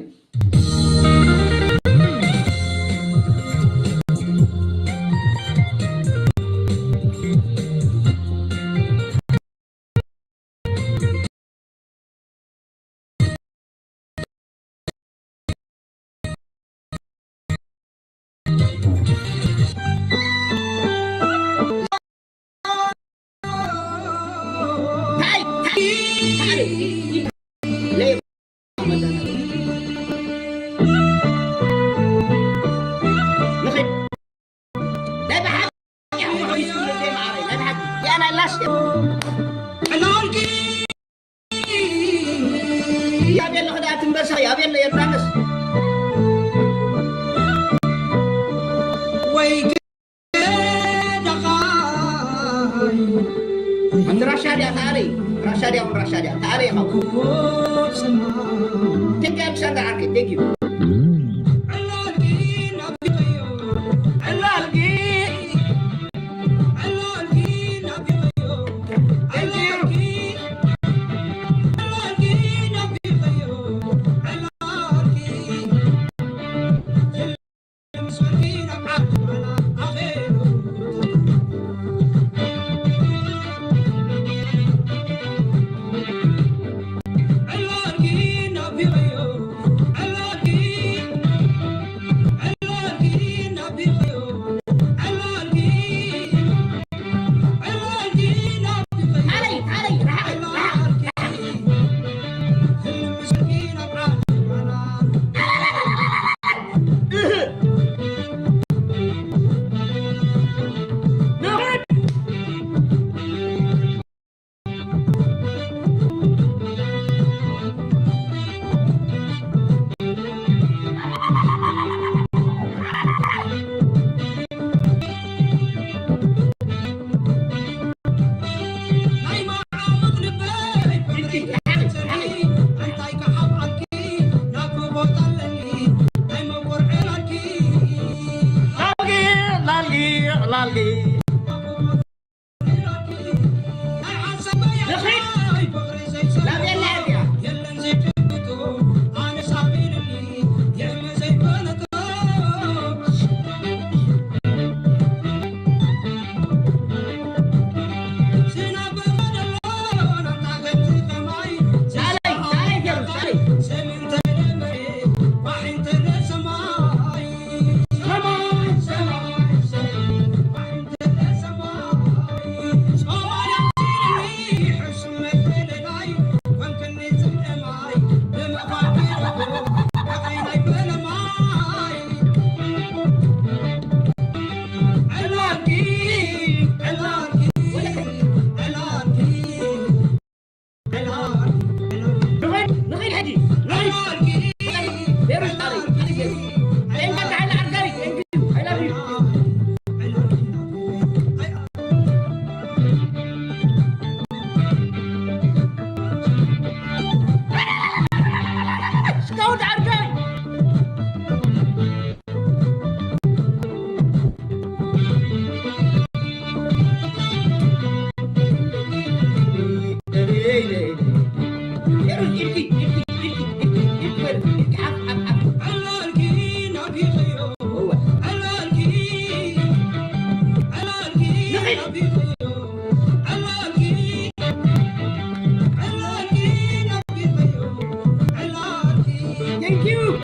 ኣቤሎ ክዳ ትንበሳ ኣቤሎ የርዳንስ ወይ ኣንቲ ራሻ ድያ ተኣለይ ራሻ ድያ ራሻ ድያ ተኣለይ ኻ Thank you, Alexander Arke. Thank you. ላልጊ ላልጊ ላልጊ Thank you.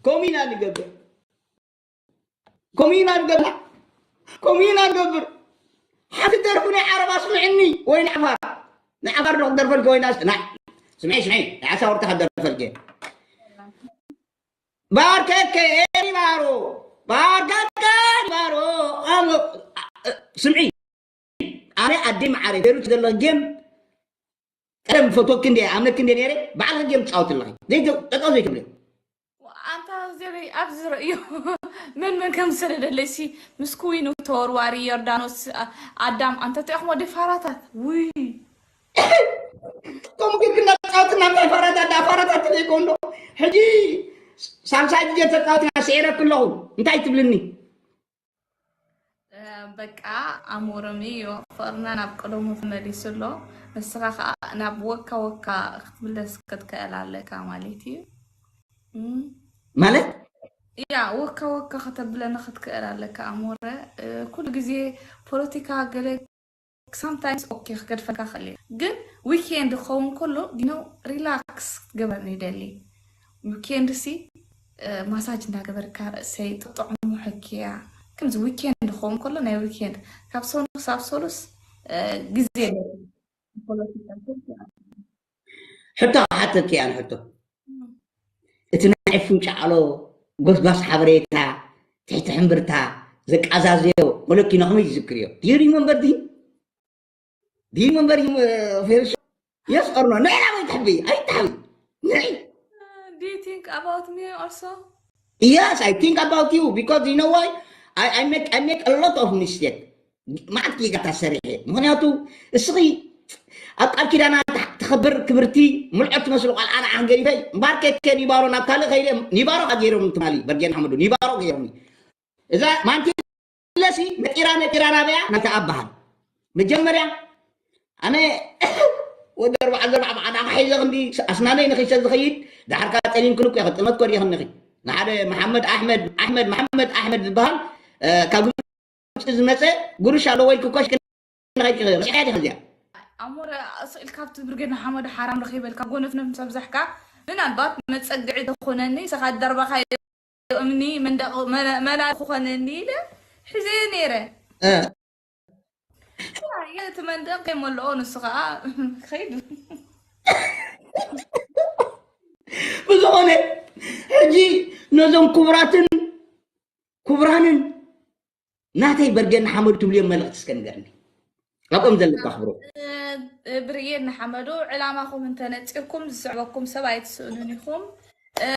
ከምኡ ኢና ንገብር፣ ከምኡ ኢና ንገብር፣ ከምኡ ኢና ንገብር። ሓንቲ ደርፊ ናይ ዓረብ ኣስምዕኒ ወይ ንዓፋር፣ ንዓፋር ዶ ክደርፈልኪ ወይ ናስ-፣ ናይ-፣ ስምዒ፣ ስምዒ፣ ናይ ኣሳወርቲ ክደርፈልኪ። ባርከከ ኤሪባሮ፣ ባርከከ ኤሪባሮ፣ ኣሞ-፣ ስምዒ፣ ኣነ ኣደይ መዓረይ፣ ቤሩት ዘለኺ ጌም ቀደም ፈትወኪ እንድየ፣ ኣምነኪ እንድየ ነይረ፣ ባዕልኺ ጌም ትጻወቲ ኣለኺ። ዘይተ-፣ ጠጠው ዘይትብሊ። ኣንታ ኣብዚ ርእ-፣ ኣብዚ ርእዮ። መን መን ከም ዝሰደደለይ ሲ፣ ምስ ኩዊኑ ተወርዋሪ ዮርዳኖስ፣ ኣ-፣ ኣዳም፣ ኣንታ እንታይ ኢኹም ወዲ ፋራታት? ውይ። ከምኡ ጌርክና ተጻወትና፣ እንታይ ፋራታት፣ ዳ ፋራታት ትብሊ ኮንዶ? ሕጂ ሳልሳይ ግዜ ተጻወትና፣ ስዒረኪ ኣለኹ። እንታይ ትብልኒ? እ፣ በቃ ኣሞረሚ እዩ። ፍቕርና ናብ ቀደሙ ተመሊሱ ኣሎ። ንስኻ ኸኣ ናብ ወካ ወካ ክትምለስ ክትክእል ኣለካ ማለት እዩ። እም። ማለት? ያ፣ ወካ ወካ ከተብለኒ ክትክእል ኣለካ ኣሞረ። እ፣ ኩሉ ግዜ ፖለቲካ ገለ sometimes ኦኬ ክገድፈልካ ክእል እየ። ግን ዊኬንድ ክኸውን ከሎ ዲኖ ሪላክስ ክትገብረኒ ይደሊ። ዊኬንድ ሲ፣ እ፣ ማሳጅ እንዳገበርካ ርእሰይ ጥጥዕሙ ሕክያ። ከምዚ ዊኬንድ ክኸውን ከሎ ናይ ዊኬንድ ካብ ሰኑ ክሳብ ሰሉስ፣ እ፣ ግዜ ኣለኒ። ፖለቲካ ሕቶ ክሓተኪ እያ፣ ሕቶ። እም። እቲ ናይ ፍንጫዕሎ ጎስጓስ ሓበሬታ፣ ትሕቲ ሕምብርታ፣ ዘቃዛዝዮ፣ ወለኪ ንኸመይ ትዝክርዮ? Do you remember this? Do you remember him, uh, Ferris? Yes or no? ንዕና ወይ ትሕቢ? ኣይትሕቢ። ንዒ። Do you think about me also? Yes, I think about you because you know why? I, I make, I make a lot of mistake. መዓት ጌጋታት ሰሪሐ። ምኽንያቱ እስኺ ኣብ ቃል ኪዳና ትሓ-፣ ትኸብር ክብርቲ ምልዖት ትመስሉ ቃል ኣነ ኣህገሪፈይ እምበኣር ከ ኒባሮ ናብ ካልእ ከይደ ኒባሮ ገይሮም ትማሊ በርጌን ሓመዱ ኒባሮ ገይሮም። እዛ ማንቲ ለሲ ነጢራ ነጢራ ናበያ ናታ ኣበሃል። መጀመርያ ኣነ ወዲ ኣርባዓ ዘርባዓ በዓል ኣኻ ሒዘ ክንዲ ኣስናነይ ንኺሰ ዝኸይድ፣ ድሓር ከኣ ጠሊምክን እኮ ኢኺ፣ ጥልመት ኮ ዲኽን ኢኺ። ንሓደ መሓመድ ኣሕመድ፣ ኣሕመድ፣ መሓመድ ኣሕመድ ዝበሃል፣ እ፣ ካብ ግብጺ ዝመጸ ጉርሽ ኣለዎ ኢልኪ እኮ ሽክን ኢኺ፣ ረሲዕካያ ዲኻ እዚኣ? ኣሞረ፣ ስቕ ኢልካ ኣብቲ ብርጌድ ንሓመዱ ሓራም ረኺበልካ፣ ጎነፍነፍ ምስ ኣብዛሕካ፣ ምናልባት መጸግዒ ተኾነኒ፣ ንስኻ ደርባኻዮ እምኒ፣ መንደቕ፣ መላ-፣ መላል ክኾነኒ ኢለ ሒዘዮ ነይረ። እ። እቲ መንደቕ ከይመልኦ ንሱ ኸዓ ከይዱ። ብዝኾነ፣ ሕጂ ነዞም ክቡራትን ክቡራንን ናተይ በርጌድ ንሓመዱ ትብልዮም መልእኽቲ እስከ ንገርኒ። ኣብኦም ዘለካ ኣኽብሮት። እ፣ ብርጌድ ንሓመዱ፣ ዕላማኹም እንተነጺርኩም ዝስዕበኩም ሰብ ኣይትስእኑን ኢኹም። እ፣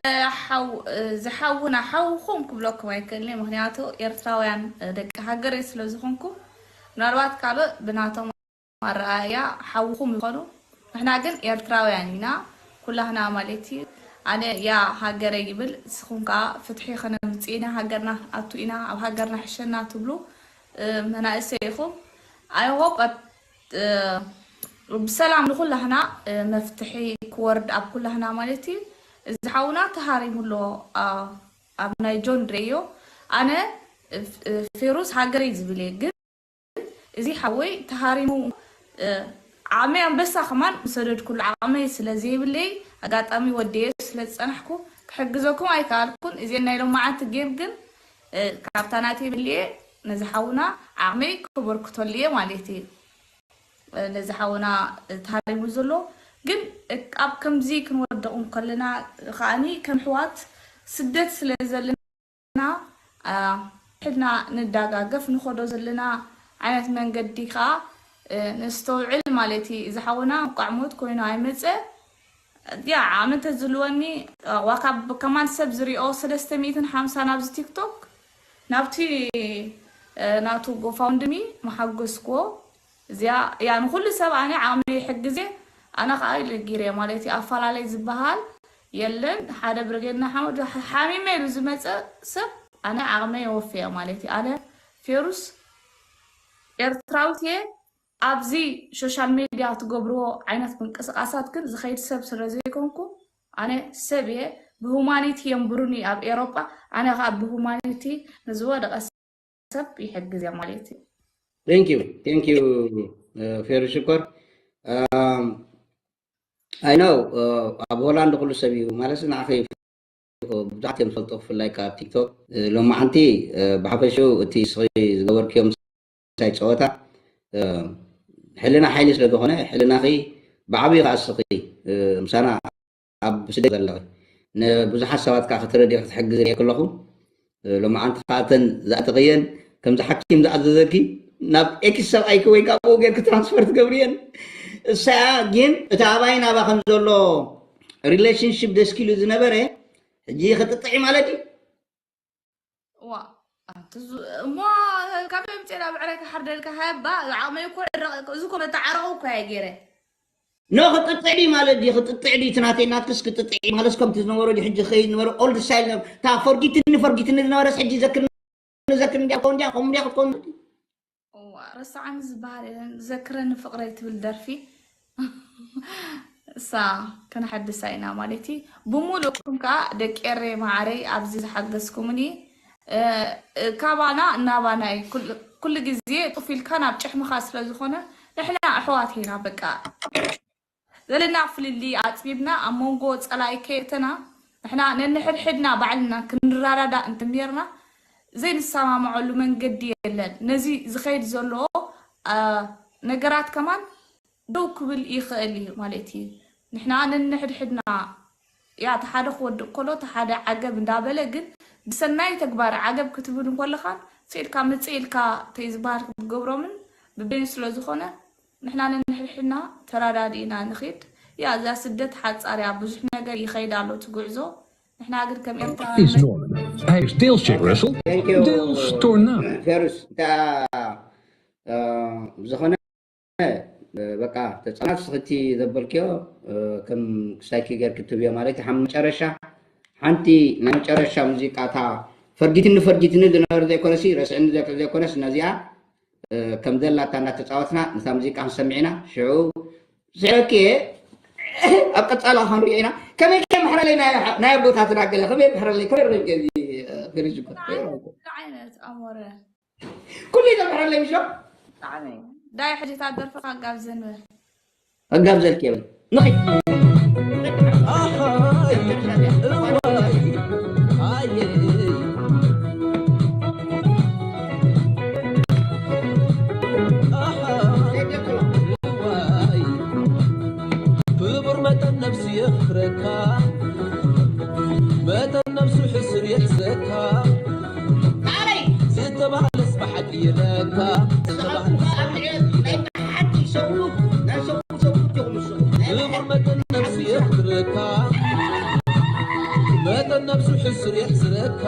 ሓው-፣ እ፣ ዝሓውና ሓውኹም ክብለኩም ኣይክእልን እየ፣ ምኽንያቱ ኤርትራውያን፣ እ፣ ደቂ ሃገረይ ስለ ዝኾንኩም፣ ምናልባት ካልእ ብናቶም ኣረኣእያ ሓውኹም ይኾኑ። ንሕና ግን ኤርትራውያን ኢና፣ ኩላህና ማለት እዩ። ኣነ ያ ሃገረይ ይብል፣ ንስኹም ከኣ ፍትሒ ከነምጽእ ኢና፣ ሃገርና ኣቱ ኢና፣ ኣብ ሃገርና ሕሸና ትብሉ፣ እ፣ መናእሰይ ኢኹም። I hope at-፣ እ፣ ብሰላም ንኹላህና፣ እ፣ መፍትሒ ክወርድ ኣብ ኩላህና ማለት እዩ። እዚ ሓውና ተሃሪሙ ኣሎ፣ ኣ-፣ ኣብ ናይ ጆን ድሬዮ። ኣነ፣ እ፣ ፌሩስ ሃገረይ ዝብል እየ፣ ግን እዚ ሓወይ ተሃሪሙ፣ እ፣ ዓቕመይ ኣንበሳ ከማን ምሰደድኩሉ ዓቕመይ ስለ ዘይብለይ፣ ኣጋጣሚ ወደየ ስለ ዝጸናሕኩ ክሕግዘኩም ኣይከኣልኩን። እዚ ናይ ሎማዓንቲ ጌም ግን፣ እ፣ ካብታ ናተይ ብልየ ነዚ ሓውና ዓቕመይ ክበርክተሉ እየ ማለት እዩ። እ፣ ነዚ ሓውና፣ እ፣ ተሃሪሙ ዘሎ ግን፣ እ፣ ኣብ ከምዚ ክንወድቕ እንከለና ከኣኒ ከም ኣሕዋት ስደት ስለ ዘለና፣ አ፣ ሕድና ንዳጋገፍ ንኸዶ ዘለና ዓይነት መንገዲ ከኣ፣ እ፣ ነስተውዕል ማለት እዩ። እዚ ሓውና እንቋዕ ሞት ኮይኑ ኣይመጸ። ያ፣ ዓመተ ዝልወኒ፣ አ፣ ዋካ ብ-፣ ከማን ሰብ ዝሪኦ ሰለስተ ሚእትን ሓምሳን ኣብዚ ቲክቶክ ናብቲ፣ እ፣ ናቱ ጎፋውንድሚ መሓጎስክዎ። እዚኣ እያ ንኹሉ ሰብ ኣነ ዓቕመይ ይሕግዝ እየ። ኣነ ኸኣ ኢሉ ጊረ ማለት እዩ። ኣፈላለይ ዝበሃል የለን። ሓደ ብርጌድ ንሓመዱ ሓ-፣ ሓሚመ ኢሉ ዝመጸ ሰብ ኣነ ዓቕመይ የወፍየ ማለት እዩ። ኣነ ፌሩስ ኤርትራዊት እየ። ኣብዚ ሶሻል ሜድያ ትገብርዎ ዓይነት ምንቅስቓሳት ግን ዝኸይድ ሰብ ስለ ዘይኮንኩ ኣነ ሰብ እየ። ብሁማኒቲ የንብሩኒ ኣብ ኤሮጳ፣ ኣነ ኸኣ ብሁማኒቲ ንዝወደቐ ሰብ ይሕግዝ እየ ማለት እዩ። Thank you, thank you, እ፣ ፌሩ ሽኮር። ኣም፣ I know፣ እ፣ ኣብ ሆላንድ ኩሉ ሰብ እዩ ማለት ንዓኺ ብዙሓት እዮም ዝፈልጡ፣ ብፍላይ ካብ ቲክቶክ። እ፣ ሎማዓንቲ፣ እ፣ ብሓፈሽኡ እቲ እስኺ ዝገበርክዮም ሳይ ጸወታ፣ እ፣ ሕልና ሓይሊ ስለ ዝኾነ፣ ሕልናኺ ብዓብዩ ከኣ እስኺ፣ እ፣ ምሳና ኣብ ስደት ዘለኺ ንብዙሓት ሰባት ከኣ ከተረድኢ ክትሕግዚ ርእየ ከለኹ፣ እ፣ ሎማዓንቲ ከኣ እተን ዝኣተኽየን ከምዚ ሓኪም ዝኣዘዘኪ ናብ ኤክስ ሰብኣይኪ ወይ ካብኡ ጌርኪ ትራንስፈር ትገብርየን። እሳ ግን እቲ ኣባይ ናባ ከም ዘሎ ሪሌሽንሺፕ ደስኪሉ ዝነበረ ሕጂ ክጥጥዒ ማለት እዩ። ዋ፣ ኣንቲ ዙ-፣ እሞ ካብ ምጽኤ ናብ ዕረ ክሓርደልካ ሃባ፣ ዓቕመይ እኮ ዕረ-፣ እዚ እኮ መተዓረቑ እኮ እየ ገይረ። ኖ፣ ክጥጥዕ ድዩ ማለት ድዩ? ክጥጥዕ ድዩ? እቲ ናተይ ናትክስ ክጥጥዕ ድዩ ማለት ከምቲ ዝነበሮ ድዩ? ሕጂ ክኸይድ ዝነበረ ኦልድ ስታይል ነ-፣ እታ ፈርጊትኒ፣ ፈርጊትኒ ዝነበረስ ሕጂ ዘክርኒ፣ ዘክርኒ እንድያ፣ ከምኡ እንድያ፣ ከምኡ እንድያ ክትኮን። እዋ፣ ረስዓኒ ዝበሃል የለን፣ ዘክረኒ ፍቕረይ ትብል ደርፊ። እሳ ከነሐድሳ ኢና ማለት እዩ። ብምሉእኩም ከኣ ደቂ ኤረይ መዓረይ ኣብዚ ዝሓገዝኩምኒ፣ እ፣ እ፣ ካባና እናባና እዩ። ኩል-፣ ኩሉ ግዜ ጡፍ ኢልካ ናብ ጭሕምኻ ስለ ዝኾነ ንሕና ኣሕዋት ኢና በቃ። ዘለና ፍልልይ ኣጽቢብና ኣብ መንጎ ጸላኢ ከየእተና ንሕና ነንሕድሕድና ባዕልና ክንረዳዳእ እንተሚርና ዘይንሰማምዐሉ መንገዲ የለን። ነዚ ዝኸይድ ዘሎ፣ አ፣ ነገራት ከማን ደው ክብል ይኽእል እዩ ማለት እዩ። ንሕና ነንሕድሕድና፣ ያ፣ እቲ ሓደ ክወድቕ ከሎ እቲ ሓደ ዓገብ እንዳበለ፣ ግን ብሰናይ ተግባር ዓገብ ክትብል እንከለኻን ስኢልካ ምጽእ ኢልካ ተይ ዝበሃል ክትገብሮምን ብበይኑ ስለ ዝኾነ፣ ንሕና ነንሕድሕድና ተረዳዲእና ንኺድ። ያ፣ እዛ ስደት ሓጻር እያ፣ ብዙሕ ነገር ይኸይድ ኣሎ እቲ ጉዕዞ። ንሕና ግን ከም ኤርትራውያን is መ- Norman. Hey, deals, Jay Russell. Thank you. Deals, torna. ፌሩስ፣ እንተ፣ እ፣ ብዝኾነ፣ እ፣ በቃ፣ ተጻናት ስኽቲ ዘበልክዮ፣ እ፣ ከም ክሳይኪ ገይርኪ ትብዮ ማለት እዩ። ሓም-፣ መጨረሻ፣ ሓንቲ ናይ መጨረሻ ሙዚቃ፣ እታ ፈርጊትኒ፣ ፈርጊትኒ ዝነበረ ዘይኮነሲ፣ ረስዕኒ ዘ-፣ ዘይኮነስ፣ ነዚኣ፣ እ፣ ከም ዘላታ እናተጻወትና፣ ነታ ሙዚቃ ክንሰምዕ ኢና። ሽዑ፣ ስዕረኪ ኣብ ቀጻላ ክንሪኦ ኢና። ከመይ ከመይ ምሕረለይ ናይ ኣቦታትና ገለ ከመይ ምሕረለይ ከመይ ረብ ገዚ ፍሪጅ እኮ እንታይ ዓይነት ኣሞረ ኩሉ ይዘምሕረለይ ምሾ። ብጣዕሚ ዳይ ሕጂ እታ ደርፊ ካብ ዘንበ ካብ ዘልክ የብል ንኺ ክቡር መጠን ነብሲ የፍረካ መጠን ነብሱ ሕስር የሕስረካ ዝተባህለስ ብሓቂ ይለካ ዝተባህለስ ብሓቂ ይለካ ክቡር መጠን ነብሲ የፍረካ መጠን ነብሱ ሕስር የሕስረካ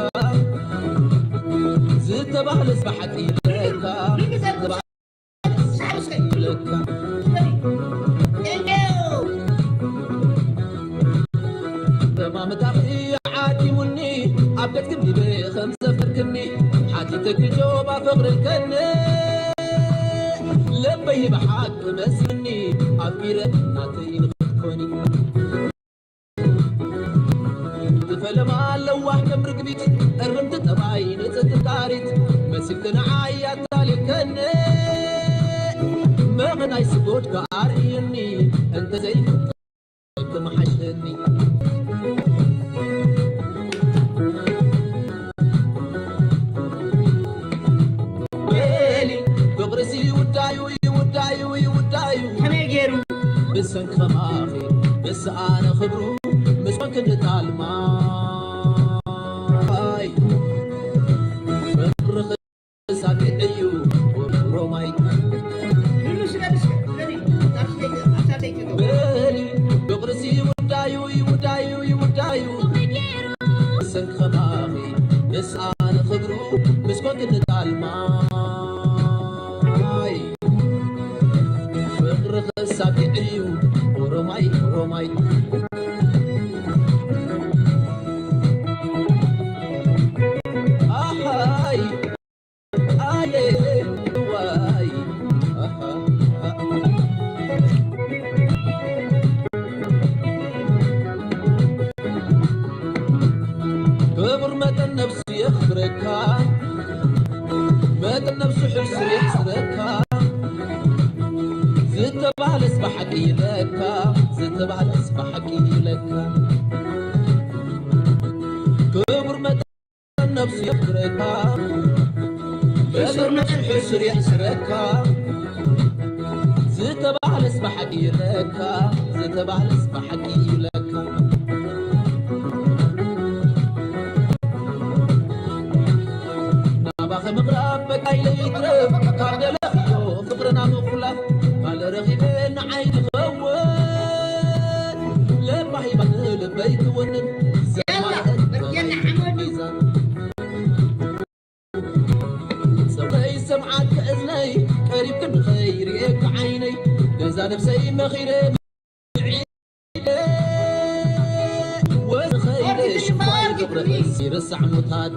ዝተባህለስ ብሓቂ ይለካ ተማምታኺ ዓዲሙኒ ኣብ ገጽ ግምቢበ ከም ዘፍቅርክኒ ሓቲተኪ ጆባ ፍቕሪ ከነ ለበይ ብሓቂ መስልኒ ኣፍቂረ ናተይ ንኽትኮኒ ዝፈለማ ለዋህ ከም ርግቢት እርምቲ ጠባይ ንጽትታሪት መሲልክ ንዓይ ኣታሊልከኒ መቐናይ ስጎድካ ኣርእየኒ እንተዘይፍልጠት ትመሓሸኒ በሊ ፍቕርሲ ይውዳዩ ይውዳዩ ይውዳዩ ከመይ ገይሩ ብሰንኪ ከማኺ ምስ ኣነ ክብሩ ምስ ኮንክኒ ጣልማይ ፍቕርኺ ሳጢዕ እዩ ሮማይ በሊ ፍቕርሲ ይውዳዩ ይውዳዩ ይውዳዩ ብሰንኪ ከማኺ ምስ ኣነ ክብሩ ምስ ኮንክኒ ጣልማይ ፍቕርኺ ሳጢዕ እዩ ኦሮማይ ኦሮማይ ኣሃይ ኣየ ዋይ ኣሃ ክቡር መጠን ነብሲ የኽብረካ መጠን ነብሱ ሕስር የሕስረካ ዝተባህለስ ብሓቂ ይለካ ዝተባህለስ ብሓቂ ይለካ ክቡር መጠን ነብሱ የኽብረካ መጠን ነብሱ ሕስር የሕስረካ ዝተባህለስ ብሓቂ ይለካ ዝተባህለስ ብሓቂ ይለካ ናባኺ ምቕራብ በቃ ኢለ ይትረፍ ካብ ደለኽዮ ፍቕርና ምኹላፍ ካልእ ረኺበ ንዓይ ዝኸውን ለባ ሂባ ንልበይ ትውንን ዘማልአት ሚዛን ጸውረይ ሰምዓት ከእዝነይ ቀሪብ ክንኸይ ርእየካ ዓይነይ ገዛ ነብሰይ መኺረ ይረሳዕ ሞታደ